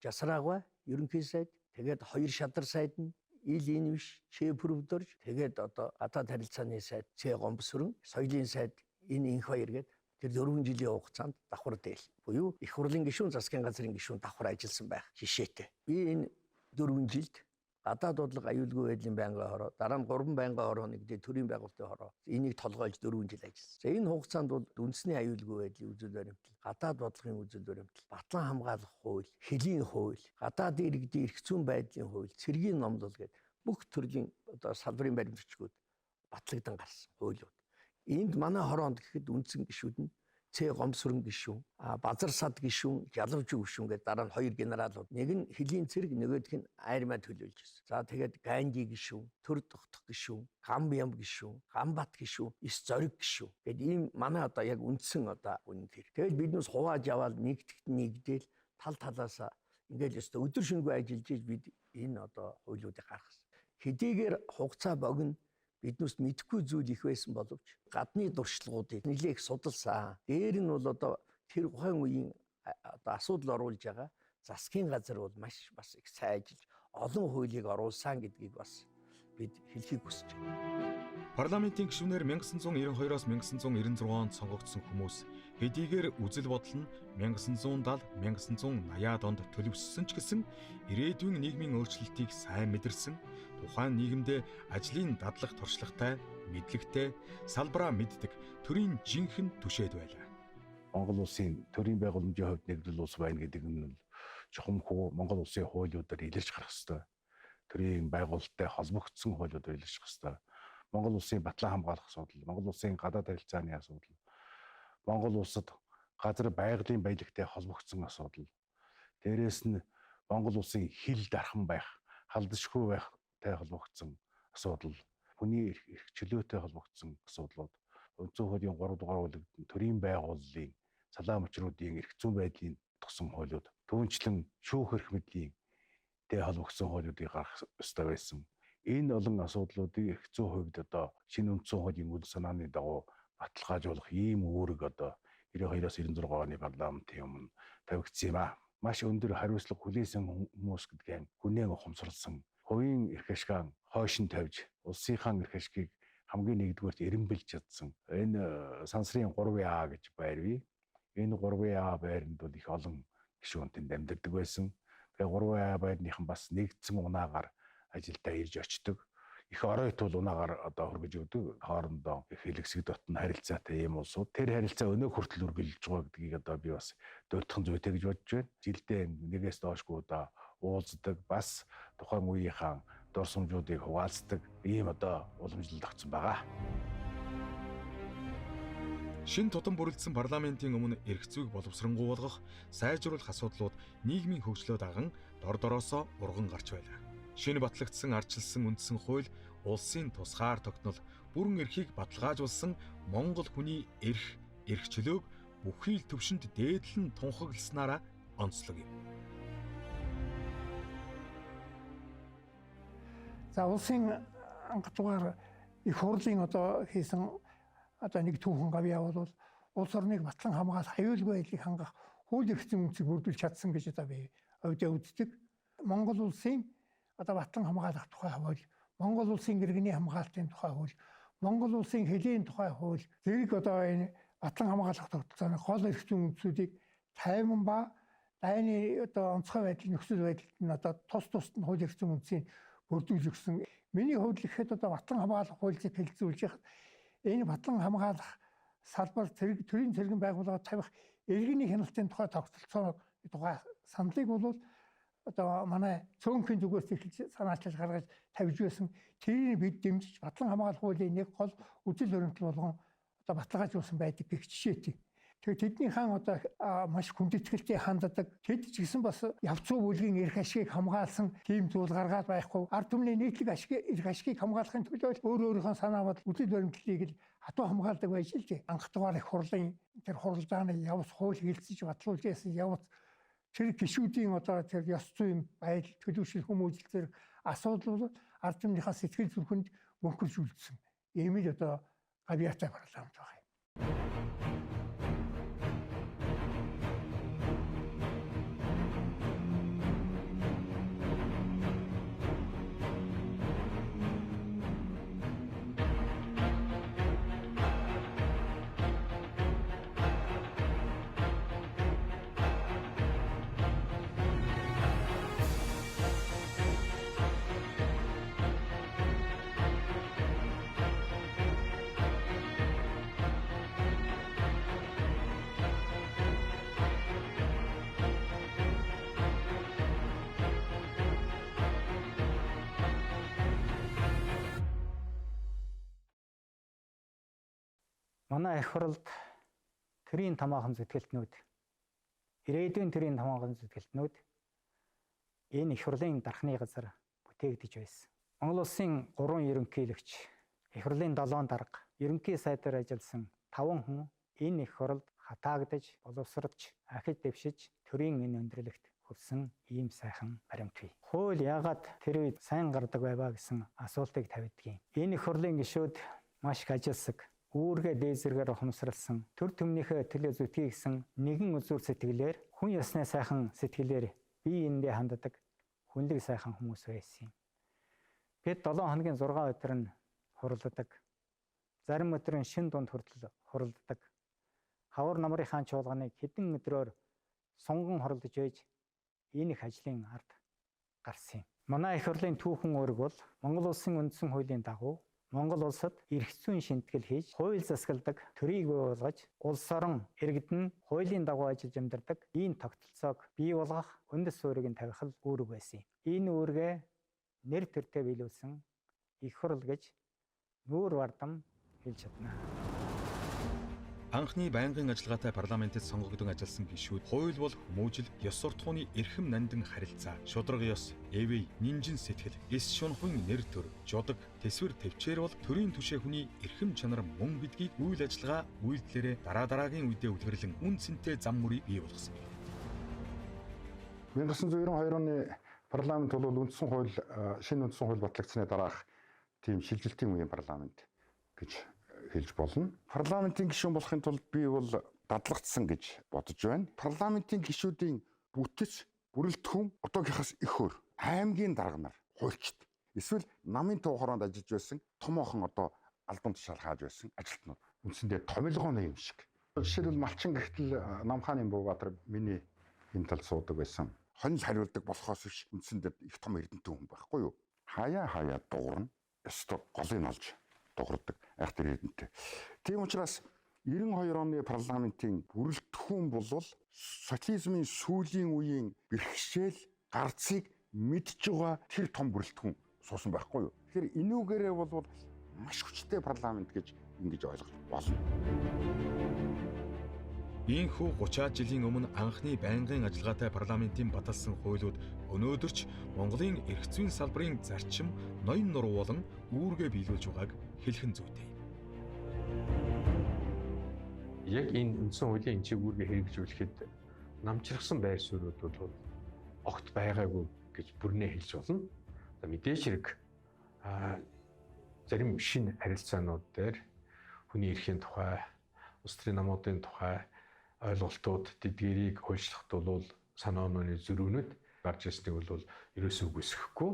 Жасраагай, ерөнхий сайд, тэгээд хоёр шадар сайд нь Ил энэ биш, Ч Пүрвдорж, тэгээд одоо гадаад харилцааны сайд Ц Гомбосрон, соёлын сайд энэ инх баяр гээд тэр 4 жилийн хугацаанд давхар дээл буюу их хурлын гишүүн, засгийн газрын гишүүн давхар ажилласан байх жишээтэй. Би энэ 4 жилд гадаад бодлого, аюулгүй байдлын байнгын хороо, дараа нь 3 байнгын хороо, нэгдээ төрийн байгуулалтын хороо энийг толгойлж 4 жил ажилласан. За, энэ хугацаанд бол үндэсний аюулгүй байдлын үзэл баримтлал, гадаад бодлогын үзэл баримтлал, батлан хамгаалах хууль, хөлийн хууль, гадаад иргэдийн эрх зүйн байдлын хууль, цэргийн номлол гэдэг бүх төрлийн одоо салбарын баримтчгүүд батлагдан гарсан хуулиуд. Энд манай хороонд гэхэд үндсэн гишүүд нь Ц Гомсрон гишүүн, Базар сад гишүүн, Жалавжуу гишүүн гэдэг дараа нь хоёр генералууд. Нэг нь хөлийн цэрэг, нөгөөх нь армиа төлөөлж ирсэн. За, тэгээд Ганди гишүүн, Төр тогтох гишүүн, Гам ям гишүүн, Гамбат гишүүн, Ис зориг гишүүн. Гэт ийм манай одоо яг үндсэн одоо үнэн тэр. Тэгэл биднээс хувааж яваал нэгтгэт нэгдэл тал талаасаа ингээл өстө өдөр шөнөгүй ажиллаж иж бид энэ одоо хуулиудыг гаргасан. Хэдийгээр хугацаа богино, биднээс мэдэхгүй зүйл их байсан боловч гадны туршлагуудыг нэлээх судалсан. Дээр нь бол одоо тэр тухайн үеийн одоо асуудал оруулж байгаа засгийн газар бол маш бас их сайжилж олон хуулийг оруулсан гэдгийг бас бид хэлхийг хүсэж байна. Парламентын гишүүнээр 1992-оос 1996 онд сонгогдсон хүмүүс хэдийгээр үзэл бодол нь 1970 1980-ад онд төлөвшсөн ч гэсэн ирээдүйн нийгмийн өөрчлөлтийг сайн мэдэрсэн, тухайн нийгэмдээ ажлын дадлах туршлагатай, мэдлэгтэй, салбараа мэддэг төрийн жинхэнэ түшээд байлаа. Монгол улсын төрийн байгууламжийн хувьд нэгдэл улс байна гэдэг нь чухамхүү Монгол улсын хуулиудаар илэрч гарах ёстой. Төрийн байгуулалттай холбогдсон хуулиудаар илэрч гарах ёстой. Монгол улсын батлан хамгаалах асуудал, Монгол улсын гадаад харилцааны асуудал, Монгол улсад газар байгалийн баялагтай холбогдсон асуудал. Дээрээс нь Монгол улсын хил дархан байх, халдшгүй байхтай холбогдсон асуудал, хүний эрх чөлөөтэй холбогдсон асуудлууд, үндсэн хуулийн 3 дугаар бүлэгт төрийн байгууллын салаа мөчрүүдийн эрх зүйн байдлын тогсон хуулиуд, түүнчлэн шүүх эрх мэдлийн тэй холбогдсон хуулиудыг гаргах ёстой байсан. Энэ олон асуудлуудыг эрх зүйн хувьд одоо шинэ үндсэн хуулийн үл санааны дагуу баталгаажуулах ийм үүрэг одоо 92-оос 96 оны парламентын өмнө тавигдсан юм а. Маш өндөр хариуцлага хүлээсэн хүмүүс гэдгээ хүнээн ухамсарласан, хувийн эрх ашгаа хойш нь тавьж улсынхаа эрх ашгийг хамгийн нэгдүгээрт эренбэлж чадсан. Энэ сансрын 3А гэж байр бий. Энэ 3А байранд бол их олон гишүүн тэнд амьдардаг байсан. Тэгээ 3А байрныхан бас нэгдсэн унаагаар ажилдаа ирж очдог. Их орой тул унаагаар одоо хөргөж өгдөг. Хоорондоо их хэлэгсэг дотн харилцаатай ийм улсууд. Тэр харилцаа өнөө хүртэл үргэлжлэж байгаа гэдгийг одоо би бас дурдах зүйтэй гэж бодож байна. Жилдээ нэгээс доошгүй удаа уулздаг, бас тухайн үеийнхаа дурсамжуудыг хуваалцдаг ийм одоо уламжлалт огцсон байгаа. Шин тутам бүрэлдсэн парламентын өмнө эрх зүйг боловсронгуй болгох, сайжруулах асуудлууд нийгмийн хөгжлөө даган дор дороосоо урган гарч байлаа. Шинэ батлагдсан ардчилсан үндсэн хууль улсын тусгаар тогтнол бүрэн эрхийг баталгаажуулсан Монгол хүний эрх, эрх чөлөөг бүхий л төвшөнд дээдлэн тунхагласнаараа онцлог юм. За улсын анх дугаар их хурлын одоо хийсэн одоо нэг түүхэн гавьяа бол улс орныг батлан хамгаалах, аюулгүй байдлыг хангах хууль эрх зүйн үндсийг бүрдүүлж чадсан гэж одоо би өвдөө үздэг. Монгол улсын одоо батлан хамгаалах тухай хууль, Монгол улсын иргэний хамгаалтын тухай хууль, Монгол улсын хөлийн тухай хууль зэрэг одоо энэ батлан хамгаалах тогтолцооны гол эрх зүйн үндсүүдийг тайван ба дайны одоо онцгой байдал нөхцөл байдалд нь одоо тус тусад нь хууль эрх зүйн үндсийг бүрдүүлж өгсөн. Миний хувьд гэхэд одоо батлан хамгаалах хуулийг хэлэлцүүлж яхад энэ батлан хамгаалах салбар зэрэг төрийн цэргийн байгууллага тавих иргэний хяналтын тухай тогтолцоо тухай саналыг бол одоо манай цөөнхийн зүгээс эхэлж санаачилж гаргаж тавьж байсан. Тэрийг бид дэмжиж батлан хамгаалах хуулийн нэг гол үзэл баримтлал болгон одоо баталгаажуулсан байдаг гэх жишээтэй. Тэгэхээр тэдний хаан одоо маш хүндэтгэлтэй ханддаг. Тэд ч гэсэн бас явцуу бүлгийн эрх ашигыг хамгаалсан тийм зүйл гаргаад байхгүй. Ард түмний нийтлэг ашиг эрх ашигыг хамгаалахын төлөө өөр өөрийнхөө санаа бодол үзэл баримтлалыг л хатуу хамгаалдаг байж л дээ. Анх дугаар их хурлын тэр хуралдааны явц хууль хэлцэж батлуулж яасан явц тэр гишүүдийн одоо тэр ёс зүйн байдал төлөвшил хүмүүжил зэрэг асуудал бол ард түмнийхээ сэтгэл зүрхэнд мөнхөрж үлдсэн. Ийм л одоо гавьяатай парламент байна. Манай их хурлд төрийн томоохон зүтгэлтнүүд, ирээдүйн төрийн томоохон зүтгэлтнүүд энэ их хурлын дархны газар бүтээгдэж байсан. Монгол улсын 3 ерөнхийлөгч, их хурлын 7 дарга, ерөнхий сайдаар ажилласан 5 хүн энэ их хурлд хатаагдаж, боловсрож, ахиж дэвшиж төрийн энэ өндөрлөгт хүрсэн ийм сайхан баримт бий. Хууль яагаад тэр үед сайн гардаг байваа гэсэн асуултыг тавьдгийн. Энэ их хурлын гишүүд маш их ажилсаг, үүргээ дээзэргээр ухамсарласан, төр түмнийхээ төлөө зүтгий гэсэн нэгэн үзүүр сэтгэлээр, хүн ёсны сайхан сэтгэлээр бие биендээ ханддаг хүнлэг сайхан хүмүүс байсан юм. Бид 7 хоногийн 6 өдөр нь хуралддаг. Зарим өдөр нь шин дунд хүртэл хуралддаг. Хавар намрынхаа чуулганыг хэдэн өдрөөр сунган хуралдаж байж энэ их ажлын ард гарсан юм. Манай их хурлын түүхэн үүрэг бол Монгол улсын үндсэн хуулийн дагуу Монгол улсад эрх зүйн шинтгэл хийж, хууль засагладаг, төрийг бий болгож, улс орон иргэд нь хуулийн дагуу ажиллаж амьдардаг ийм тогтолцоог бий болгох үндэс суурийг нь тавих л үүрэг байсан юм. Энэ үүргээ нэр төртөө биелүүлсэн их хурл гэж нүүр бардам хэлж чадна. Анхны байнгын ажиллагаатай парламентэд сонгогдсон ажилласан гишүүд хууль бол хүмүүжил, ёс суртахууны эрхэм нандин харилцаа, шударга ёс, эвэй, нинжин сэтгэл, эс шунхын нэр төр, жудаг, тэсвэр төвчээр бол төрийн түшээ хүний эрхэм чанар мөн гэдгийг үйл ажиллагаа үйлдэлээрээ дараа дараагийн үедээ үлгэрлэн үн цэнтэй зам мөрийг бий болгосон юм. 1992 оны парламент бол үндсэн хууль, шинэ үндсэн хууль батлагдсаны дараах тийм шилжилтийн үеийн парламент гэж хэлж болно. Парламентын гишүүн болохын тулд би бол дадлагдсан гэж бодож байна. Парламентын гишүүдийн бүтэц бүрэлдэхүүн одоогийнхаас их өөр. Аймгийн дарга нар, хуульчид. Эсвэл намын төв хороонд ажиллаж байсан томоохон одоо албан тушаал хааж байсан ажилтнууд. Үндсэндээ томилгооны юм шиг. Жишээлбэл Малчин гэхтэл Намхааны Буугаатар миний энэ талд суудаг байсан. Хонил хариулдаг болохоос биш үндсэндээ их том эрдэмтэн хүн байхгүй юу? Хаяа хаяа дуурна. Ёстой голыг олж дуурдаг айхтар эрдэмтэн. Тийм учраас 92 оны парламентын бүрэлдэхүүн бол социализмын сүүлийн үеийн бэрхшээл гарцыг мэдж байгаа тэр том бүрэлдэхүүн суусан байхгүй юу? Тэгэхээр энүүгээрээ бол маш хүчтэй парламент гэж ингэж ойлгож болно. Ийхүү 30-аад жилийн өмнө анхны байнгын ажиллагаатай парламентын баталсан хуулиуд өнөөдөр ч Монголын эрх зүйн салбарын зарчим, ноён нуруу болон үүргээ биелүүлж байгааг хэлэх нь зүйтэй. Яг энэ үндсэн хуулийн энэ үүргээ хэрэгжүүлэхэд намчрахсан байр суурьуд бол огт байгаагүй гэж бүрнээ хэлж болно. За мэдээж хэрэг зарим шинэ харилцаанууд дээр хүний эрхийн тухай, улс төрийн намуудын тухай ойлголтууд тэдгэрийг хуульчлахад бол санаа онооны зөрүүнүүд гарч ирснийг бол ерөөсөө үгүйсгэхгүй.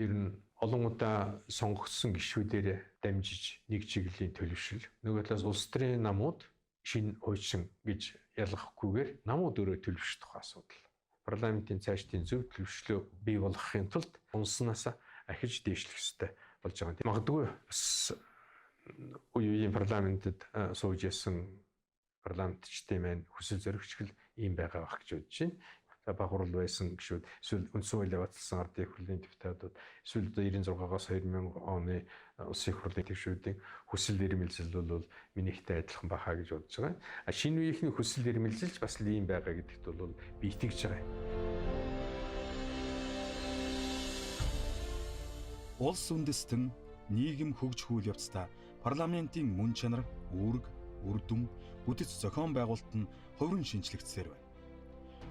Ер нь олон удаа сонгогдсон гишүүдээр дамжиж нэг чиглэлийн төлөвшил. Нөгөө талаас улс төрийн намууд шинэ хуучин гэж ялгахгүйгээр намууд өөрөө төлөвшөх тухай асуудал. Парламентын цаашдын зөв төлөвшлөө бий болгохын тулд унснаас ахиж дээшлэх ёстой болж байгаа. Магадгүй бас үе үеийн парламентэд сууж ясан парламентчдын маань хүсэл зоригчгэл ийм байгаа байх гэж бодож байна. За баг хурал байсан гişүүд эсвэл үндсэн хуулиа баталсан ардын их хурлын депутатууд эсвэл одоо 96-аас 2000 оны улсын их хурлын тэгшүүдийн хүсэл эрмэлзэл бол минийхтэй адилхан байхаа гэж бодож байгаа. А шинэ үеийнхний хүсэл эрмэлзэлч бас л ийм байгаа гэдэгт бол би итгэж байгаа юм. Улс үндэстэн нийгэм хөгжих үйл явцдаа парламентын мөн чанар, үүрэг, үр дүн, бүтэц зохион байгуулалт нь хувиран шинжлэгдсээр байна.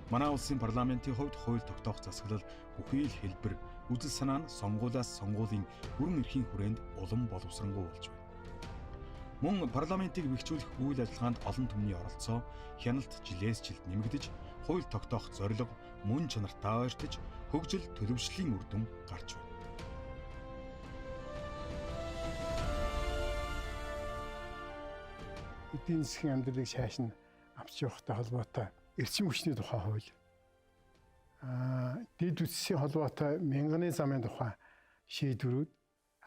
Манай улсын парламентын хувьд хууль тогтоох засаглал бүхий л хэлбэр, үзэл санаа нь сонгуулиас сонгуулийн бүрэн эрхийн хүрээнд улам боловсронгуй болж байна. Мөн парламентыг бэхжүүлэх үйл ажиллагаанд олон түмний оролцоо, хяналт жилээс жилд нэмэгдэж, хууль тогтоох зорилго мөн чанартай ойртож, хөгжил төлөвшлийн үр дүн гарч байна. Эдийн засгийн амьдралыг шааш нь авч явахтай холбоотой эрчим хүчний тухай хууль, дэд үтсийн холбоотой мянганы замын тухай шийдвэрүүд,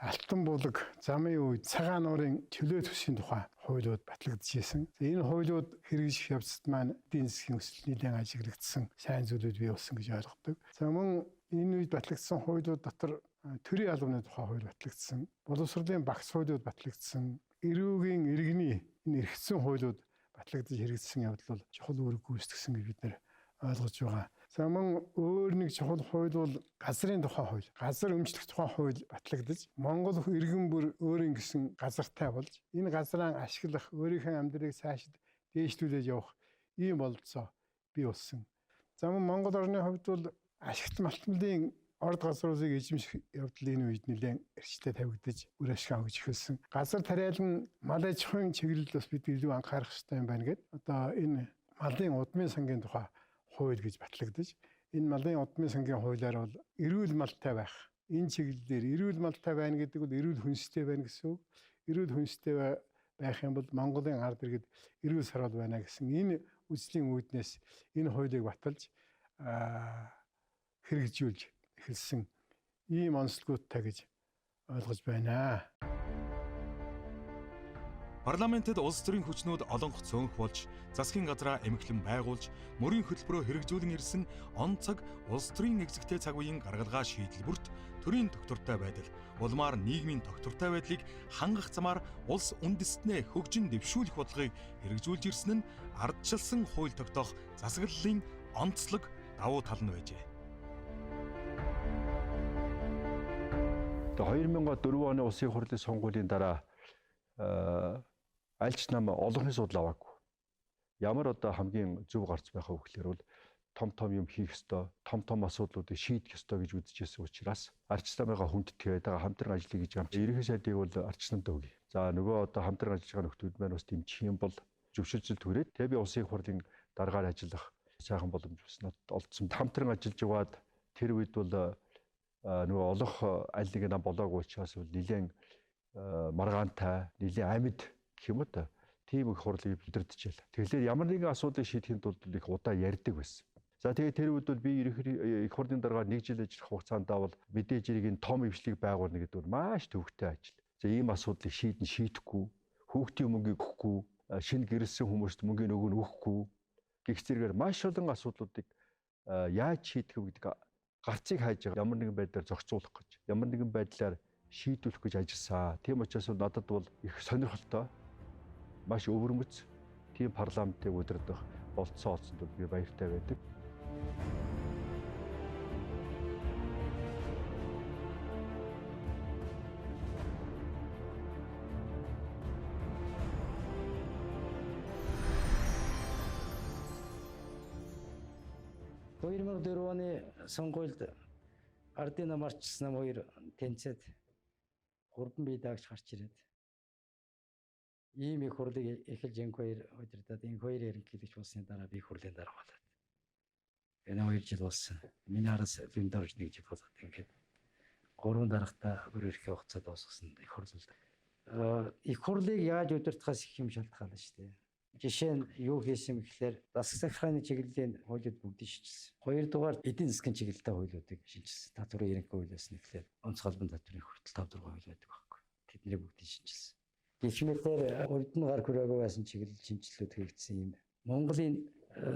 Алтан булаг замын үед цагаан нуурын чөлөө төсвийн тухай хуулиуд батлагдчихсэн. Энэ хуулиуд хэрэгжих явцад маань эдийн засгийн өсөлт нэлээд ажиглагдсан сайн зүйлүүд бий болсон гэж ойлгодог. За мөн энэ үед батлагдсан хуулиуд дотор төрийн албаны тухай хууль батлагдсан, боловсролын багц хуулиуд батлагдсан, эрүүгийн иргэний энэ эргэцсэн хуулиуд батлагдаж хэрэгжсэн явдал бол чухал үүрэг гүйцэтгсэн гэж бид нэр ойлгож байгаа. За мөн өөр нэг чухал хууль бол газрын тухай хууль, газар өмчлөх тухай хууль батлагдаж, Монгол иргэн бүр өөрийн гэсэн газартай болж, энэ газраа ашиглах, өөрийнхөө амьдралыг цаашид дээшлүүлээд явах ийм бололцоо бий болсон. За мөн Монгол орны хувьд бол ашигт малтмалын орд газруудыг эзэмших явдал энэ үед нэлээд эрчтэй тавигдаж үр ашиг авч эхэлсэн. Газар тариалан мал аж ахуйн чиглэлд бас бид илүү анхаарах хэрэгтэй юм байна гэд одоо энэ малын удмын сангийн тухай хууль гэж батлагдаж, энэ малын удмын сангийн хуулиар бол эрүүл малтай байх. Энэ чиглэлээр эрүүл малтай байна гэдэг бол эрүүл хүнстэй байна гэсэн үг. Эрүүл хүнстэй байх юм бол Монголын ард иргэд эрүүл сарвал байна гэсэн энэ үзлийн үүднээс энэ хуулийг баталж хэрэгжүүлж эхэлсэн ийм онцлогуудтай гэж ойлгож байна. Парламентэд улс төрийн хүчнүүд олонх цөөнх болж, засгийн газраа эмхлэн байгуулж, мөрийн хөтөлбөрөө хэрэгжүүлэн ирсэн он цаг улс төрийн нэгзэгтэй цаг үеийн гаргалгаа шийдэл бүрт төрийн тогтвортой байдал, улмаар нийгмийн тогтвортой байдлыг хангах замаар улс үндэстнээ хөгжин дэвшүүлэх бодлогыг хэрэгжүүлж ирсэн нь ардчилсан хууль тогтоох засаглалын онцлог давуу тал нь байжээ. 2004 оны улсын хурлын сонгуулийн дараа альч нам олонхын судал аваагүй. Ямар одоо хамгийн зөв гарц байх вэ гэхээр бол том том юм хийх ёстой, том том асуудлуудыг шийдэх ёстой гэж үзчихсэн учраас арч намыгаа хүндэтгээд байгаа хамтран ажиллая гэж юм. Ерөнхий сайдыг бол арч намдаа өгье. За нөгөө одоо хамтран ажиллаж байгаа нөхдүүд маань бас дэмжих юм бол зөвшөөрөл түрээд тэг би улсын хурлын дараагаар ажиллах сайхан боломж бас надад олдсон. Хамтран ажиллаж яваад тэр үед бол нөгөө олох аль нэг нам болоогүй учраас бол нэлээд маргаантай, нэлээд амьд гэх юм уу та. Тийм их хурлыг удирдах. Тэгэхээр ямар нэгэн асуудлыг шийдэхин тулд их удаа ярьдаг байсан. За тэгээд тэр үед бол би их хурлын дараагаар нэг жил ажиллах хугацаанд бол мэдээж хэрэг энэ том ившлийг байгуулна гэдэг бол маш төвөгтэй ажил. За ийм асуудлыг шийдэн шийдэхгүй, хүүхдийн мөнгийг өгөхгүй, шинэ гэрэлсэн хүмүүст мөнгийг өгөн өгөхгүй гэх зэрэгээр маш олон асуудлуудыг яаж шийдэх вэ гэдэг гарцыг хайж байгаа. Ямар нэгэн байдлаар зохицуулах гэж, ямар нэгэн байдлаар шийдвэрлэх гэж ажилласан. Тийм учраас надад бол их сонирхолтой, маш өвөрмөц тийм парламентыг удирдах болцсон олсонд би баяртай байдаг. 2004 оны сонгуульд ардын нам арчилсан нам хоёр тэнцээд 3 бие даагч гарч ирээд ийм их хурлыг эхэлж инх хоёр удирдаад инх хоёр ерөнхийлөгч болсны дараа би их хурлын дарга болоод энэ 2 жил болсон. Миний араас зүүн дорж 1 жил болоод ингээд 3 даргатай бүр ирэхээ хугацаа дуусгасан их хурлал. Их хурлыг яаж удирдахаас их юм шалтгаална шүү дээ. Жишээ нь юу хийсэн гэхээр засаг захиргааны чиглэлийн хуулиуд бүгдийг шинэчилсэн. Хоёрдугаар эдийн засгийн чиглэлтэй хуулиудыг шинэчилсэн. Татварын ерөнхий хуулиас нэхлээр онц холбон татварын хүртэл 5 6 хууль байдаг байхгүй. Тэднийг бүгдийг шинэчилсэн. Гэх мэтээр урд нь гар хүрээгүй байсан чиглэл шинэчлэлүүд хийгдсэн юм. Монголын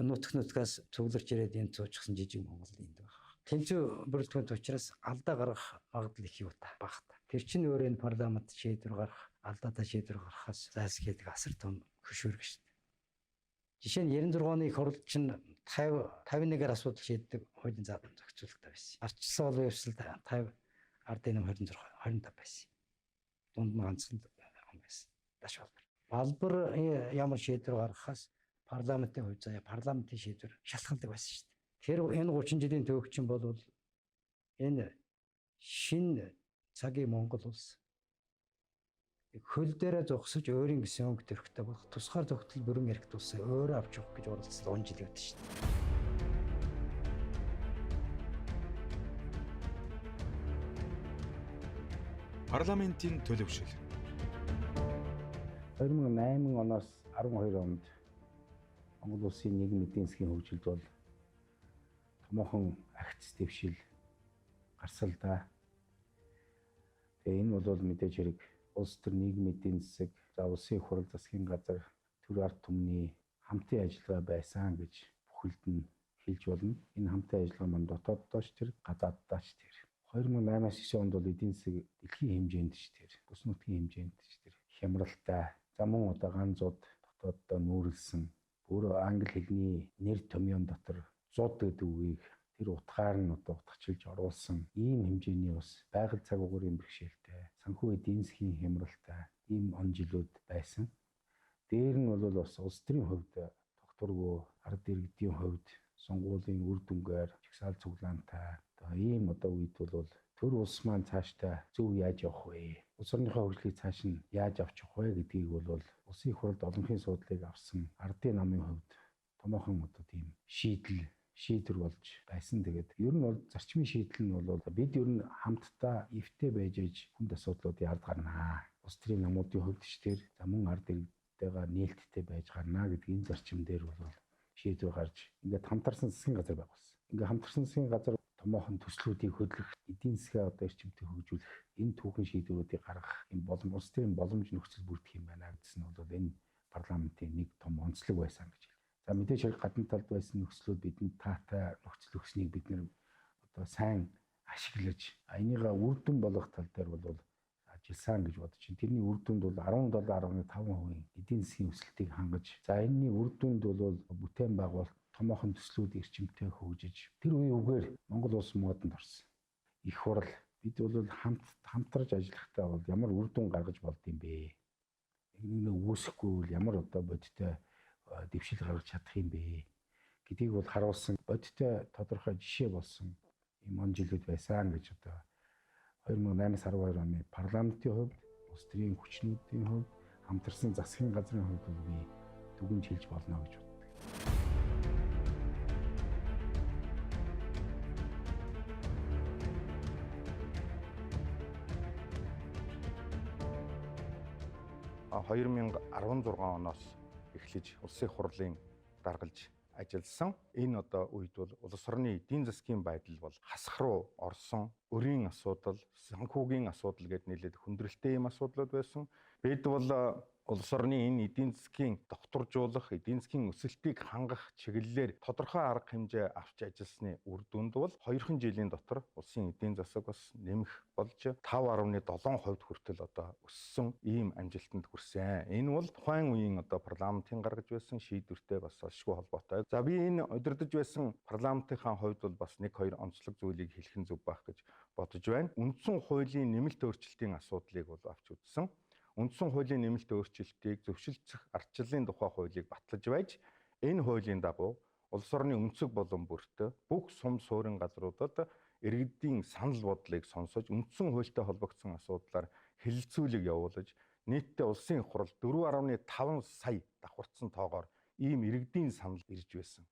нутаг нутгаас цугларч ирээд энд цуучсан жижиг Монгол энд байна. Тэнцүү бүрэлдэхүүнт учраас алдаа гаргах магадлал их юу та багта. Тэр чинь өөрөө энэ парламент шийдвэр гаргах, алдаатай шийдвэр гаргахаас зайлсхийдэг асар том хөшүүрэг шүү дээ. Жишээ нь 96 оны их хурал чинь 50 51-ээр асуудал шийддэг хуулийн зохицуулалттай байсан. Арчилсан олон явцлалд 50 ардын нам 26 25 байсан. Дунд нь ганцхан он байсан. Даш балбар. Балбар ямар шийдвэр гаргахаас парламентын хувь заяа парламентын шийдвэр шалтгаалдаг байсан шүү дээ. Тэр энэ 30 жилийн төвөгчин бол энэ шинэ цагийн Монгол улс хөл дээрээ зогсож өөрийн гэсэн өнгө төрхтэй болох тусгаар тогтол бүрэн эрхт улсаа өөрөө авч явах гэж оролцсон он жил байдаг шүү дээ. Парламентийн төлөвшил 2008 оноос 12 онд Монгол улсын нийгмийн эдийн засгийн хөгжилд бол томоохон агц дэвшил гарсан л да. Тэгээ энэ бол мэдээж хэрэг улс төр нийгмийн эдийн засаг, за улсын их хурл засгийн газар төр ард түмний хамтын ажиллагаа байсан гэж бүхэлд нь хэлж болно. Энэ хамтын ажиллагаа маань дотооддоо ч тэр, гадааддаа ч тэр. 2008-аас 9 онд бол эдийн засаг дэлхийн хэмжээнд ч тэр, бүс нутгийн хэмжээнд ч тэр хямралтай. За мөн одоо ганцууд дотооддоо нүүрлсэн. Өөрөө англи хэлний нэр томьёон дотор зуд гэдэг үгийг тэр утгаар нь одоо утгачилж оруулсан ийм хэмжээний бас байгаль цаг уурын бэрхшээлтэй, санхүү эдийн засгийн хямралтай ийм он жилүүд байсан. Дээр нь бол бас улс төрийн хувьд тогтворгүй, ард иргэдийн хувьд сонгуулийн үр дүнгээр жагсаал цуглаантай одоо ийм одоо үед бол төр улс маань цаашдаа зөв яаж явах вэ? Улс орныхоо хөгжлийг цааш нь яаж авч явах вэ гэдгийг бол улсын их хурлд олонхын суудлыг авсан ардын намын хувьд томоохон одоо тийм шийдвэр болж байсан. Тэгээд ер нь бол зарчмын шийдэл нь бол бид ер нь хамтдаа эвтэй байж ээж хүнд асуудлуудын ард гарнаа. Улс төрийн намуудын хувьд ч тэр за мөн ард иргэдтэйгээ нээлттэй байж гарнаа гэдэг энэ зарчим дээр бол шийдвэр гарч ингээд хамтарсан засгийн газар байгуулсан. Ингээд хамтарсан засгийн газар томоохон төслүүдийг хөдлөх, эдийн засгаа одоо эрчимтэй хөгжүүлэх, энэ түүхэн шийдвэрүүдийг гаргах юм боломж улс төрийн боломж нөхцөл бүрдэх юм байна гэсэн нь бол энэ парламентын нэг том онцлог байсан гэж. За мэдээж хэрэг гадна талд байсан нөхцлүүд бидэнд таатай нөхцөл өгснийг бид нэр одоо сайн ашиглаж энийгээ үр дүн болгох тал дээр бол ажилласан гэж бодож байна. Тэрний үр дүнд бол 17.5% эдийн засгийн өсөлтийг хангаж, за энэний үр дүнд бол бүтээн байгуулалт томоохон төслүүд эрчимтэй хөгжиж тэр үеийн үгээр Монгол улс модонд орсон. Их хурл бид бол хамтарч ажиллахдаа бол ямар үр дүн гаргаж болд юм бэ? Нэг нэг үүсэхгүй бол ямар одоо бодиттой дэвшил гаргаж чадах юм бэ гэдгийг бол харуулсан бодиттой тодорхой жишээ болсон ийм он жилүүд байсан гэж одоо 2008-аас 12 оны парламентын хувьд, улс төрийн хүчнүүдийн хувьд, хамтарсан засгийн газрын хувьд бол би дүгнж хэлж болно гэж боддог. А 2016 оноос эхлэж улсын хурлын даргалж ажилласан. Энэ одоо үед бол улс орны эдийн засгийн байдал бол хасах руу орсон. Өрийн асуудал, санхүүгийн асуудал гэд нэлээд хүндрэлтэй юм асуудлууд байсан. Бид бол улс орны энэ эдийн засгийн докторжуулах, эдийн засгийн өсөлтийг хангах чиглэлээр тодорхой арга хэмжээ авч ажилласны үр дүнд бол 2 жилийн дотор улсын эдийн засаг бас нэмэх болж 5.7% хүртэл одоо өссөн ийм амжилтанд хүрсэн. Энэ бол тухайн үеийн одоо парламентын гаргаж байсан шийдвэртэй бас олшгүй холбоотой. За би энэ удирдах байсан парламентынхаа хувьд бол бас 1-2 онцлог зүйлийг хэлэх нь зөв байх гэж бодож байна. Үндсэн хуулийн нэмэлт өөрчлөлтийн асуудлыг бол авч үзсэн. Үндсэн хуулийн нэмэлт өөрчлөлтийг зөвшөлдсөх ардчлалын тухай хуулийг батлаж байж энэ хуулийн дагуу Улс орны өнцөг болон бүртээ бүх сум суурин газруудад иргэдийн санал бодлыг сонсож, үндсэн хуультай холбогдсон асуудлаар хэлэлцүүлэг явуулж, нийтдээ улсын их хурал 4.5 сая давхарцсан тоогоор ийм иргэдийн санал ирж байсан.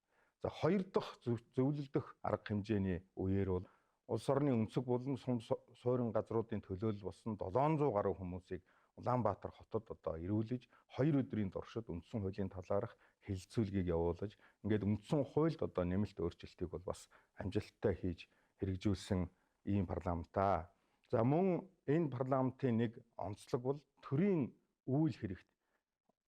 За, хоёр дахь зөвлөлдөх арга хэмжээний үеэр бол улс орны өнцөг болон сум суурин газруудын төлөөлөл болсон 700 гаруй хүмүүсийг Улаанбаатар хотод одоо ирүүлж, 2 өдрийн туршид үндсэн хуулийн талаарх хэлэлцүүлгийг явуулж, ингээд үндсэн хуульд одоо нэмэлт өөрчлөлтийг бол бас амжилттай хийж хэрэгжүүлсэн ийм парламентаа. За, мөн энэ парламентын нэг онцлог бол төрийн үйл хэрэгт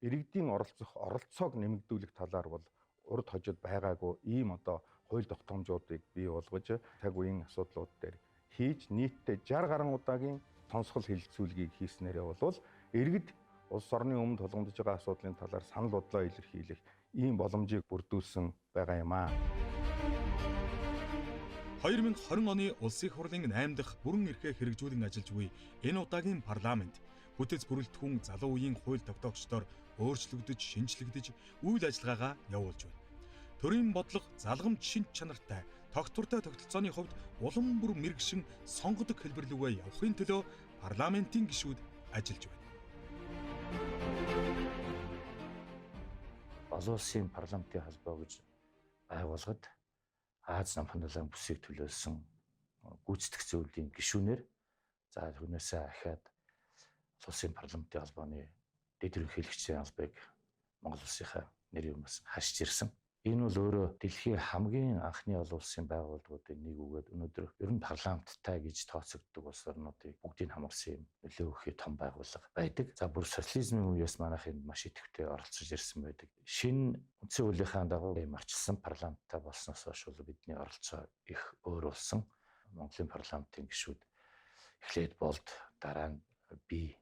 иргэдийн оролцох оролцоог нэмэгдүүлэх талаар бол урд хожид байгаагүй ийм одоо хууль тогтоомжуудыг бий болгож, цаг үеийн асуудлууд дээр хийж, нийтдээ 60 гаруй удаагийн сонсгол хэлэлцүүлгийг хийснээрээ бол иргэд улс орны өмнө тулгамдж байгаа асуудлын талаар санал бодлоо илэрхийлэх ийм боломжийг бүрдүүлсэн байгаа юм аа. 2020 оны Улсын их хурлын 8 дахь бүрэн эрхээ хэрэгжүүлэн ажиллаж буй энэ удаагийн парламент бүтэц бүрэлдэхүүн залуу үеийн хууль тогтоогчдоор өөрчлөгдөж, шинжлэгдэж үйл ажиллагаагаа явуулж байна. Төрийн бодлого залгамж шинж чанартай, тогтвортой тогтолцооны хувьд улам бүр мэрэгшин сонгодог хэлбэр лүүгээ явахын төлөө парламентын гишүүд ажиллаж байна. Олон улсын парламентын холбоо гэж байгууллагад Аз намхан бүсийг төлөөлсөн гүйцэтгэх зөвлөлийн гишүүнээр, за түүнээсээ ахиад олон улсын парламентын холбооны дэд ерөнхийлөгчийн албыг Монгол улсынхаа нэрийн өмнөөс хашиж ирсэн. Энэ бол өөрөө дэлхийн хамгийн анхны олон улсын байгууллагуудын нэг үгээд өнөөдөр ер нь парламенттай гэж тооцогддог улс орнуудыг бүгдийг хамарсан юм нөлөө өгөх том байгууллага байдаг. За, бүр социализмын үеэс манайх энд маш идэвхтэй оролцож ирсэн байдаг. Шинэ үндсэн хуулийнхаа дагуу ийм арчилсан парламенттай болсноос хойш бол бидний оролцоо их өөр болсон. Монголын парламентын гишүүд эхлээд болд, дараа нь би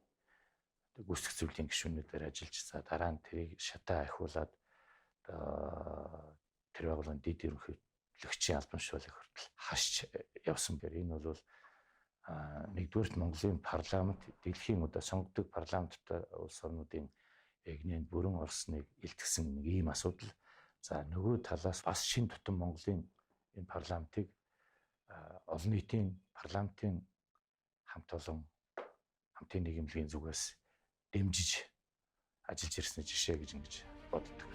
гүйцэтгэх зөвлөлийн гишүүнүүдээр ажиллаж, за дараа нь тэрийг шатаа ахиулаад тэр байгууллагын дэд ерөнхийлөгчийн албан тушаалыг хүртэл хашиж явсан. Энэ бол нэгдүгээрт Монголын парламент дэлхийн одоо сонгодог парламенттай улс орнуудын эгнээнд бүрэн орсныг илтгэсэн нэг ийм асуудал. За, нөгөө талаас бас шин тутам Монголын энэ парламентыг олон нийтийн парламентын хамт олон хамтын нийгэмлэгийн зүгээс дэмжиж ажиллаж ирсний жишээ гэж ингэж боддог.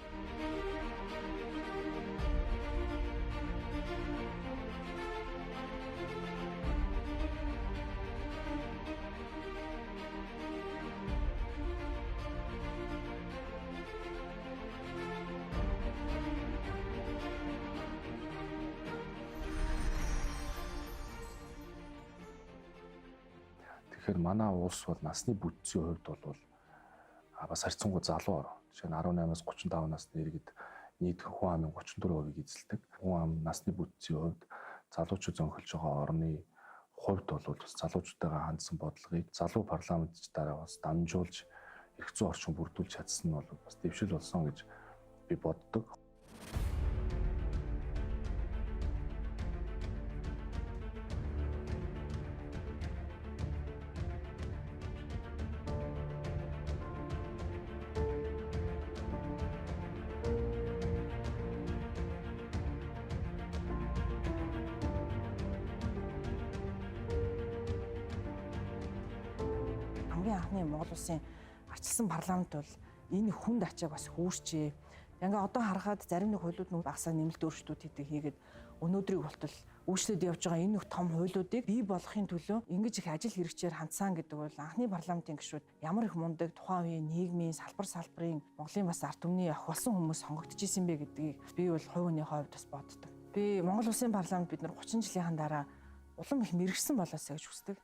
Тэгэхээр манай улс бол насны бүтцийн хувьд бол бас харьцангуй залуу орон. Жишээ нь 18-аас 35 насны иргэд нийт хүн амын 34%-ийг эзэлдэг. Хүн ам насны бүтцийн хувьд залуучууд зөнхөлж байгаа орны хувьд бол бас залуучуудтайгаа хандсан бодлогыг залуу парламентчдаараа бас дамжуулж эрх зүйн орчин бүрдүүлж чадсан нь бол бас дэвшил болсон гэж би боддог. Хамгийн анхны Монгол улсын арчилсан парламент бол энэ хүнд ачааг бас хүүрчээ. Ингээ одоо харахад зарим нэг хуулиуд нь багасаа нэмэлт өөрчлөлтүүд хийдэг хийгээд өнөөдрийг болтол үйлчлээд явж байгаа энэ том хуулиудыг бий болгохын төлөө ингэж их ажил хэрэгчээр хандсан гэдэг бол анхны парламентын гишүүд ямар их мундаг, тухайн үеийн нийгмийн салбар салбарын Монголын бас ард түмний ох болсон хүмүүс сонгогдож исэн бэ гэдгийг би бол хувь хүнийхээ хувьд бас боддог. Би Монгол улсын парламент бид нар 30 жилийн дараа улам их мэрэгсэн болоосаа гэж хүсдэг.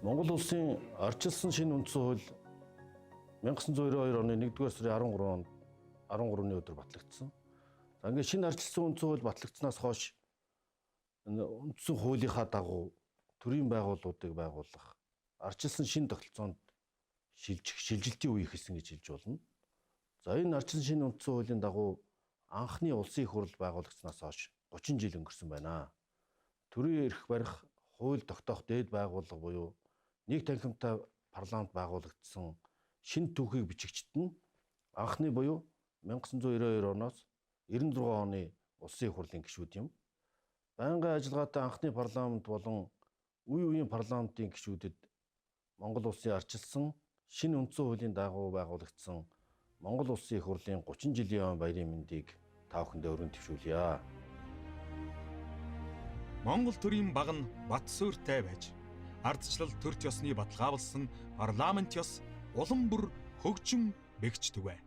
Монгол улсын арчилсан шинэ үндсэн хууль 1992 оны 1-р сарын 13 онд 13-ны өдөр батлагдсан. За, ингээд шинэ арчилсан үндсэн хууль батлагдсанаас хойш энэ үндсэн хуулийнхаа дагуу төрийн байгууллагуудыг байгуулах, арчилсан шинэ тогтолцоонд шилжих, шилжилтийн үе эхэлсэн гэж хэлж болно. За, энэ арчилсан шинэ үндсэн хуулийн дагуу анхны улсын их хурл байгуулагдсанаас хойш 30 жил өнгөрсөн байна. Төрийн эрх барих, хууль тогтоох дээд байгууллага буюу нэг танхимтай парламент байгуулагдсан шинэ түүхийг бичигчд нь анхны буюу 1992 оноос 96 оны улсын их хурлын гишүүд юм. Байнгын ажиллагаатай анхны парламент болон үе үеийн парламентын гишүүдэд Монгол улсын арчилсан шинэ үндсэн хуулийн дагуу байгуулагдсан Монгол улсын их хурлын 30 жилийн он баярын мэндийг та бүхэндээ өргөн дэвшүүлье. Монгол төрийн баг нь бат суурьтай байж, ардчлал төрт ёсны баталгаавлсан парламент ёс улам бүр хөгжин бэгчдэг бай.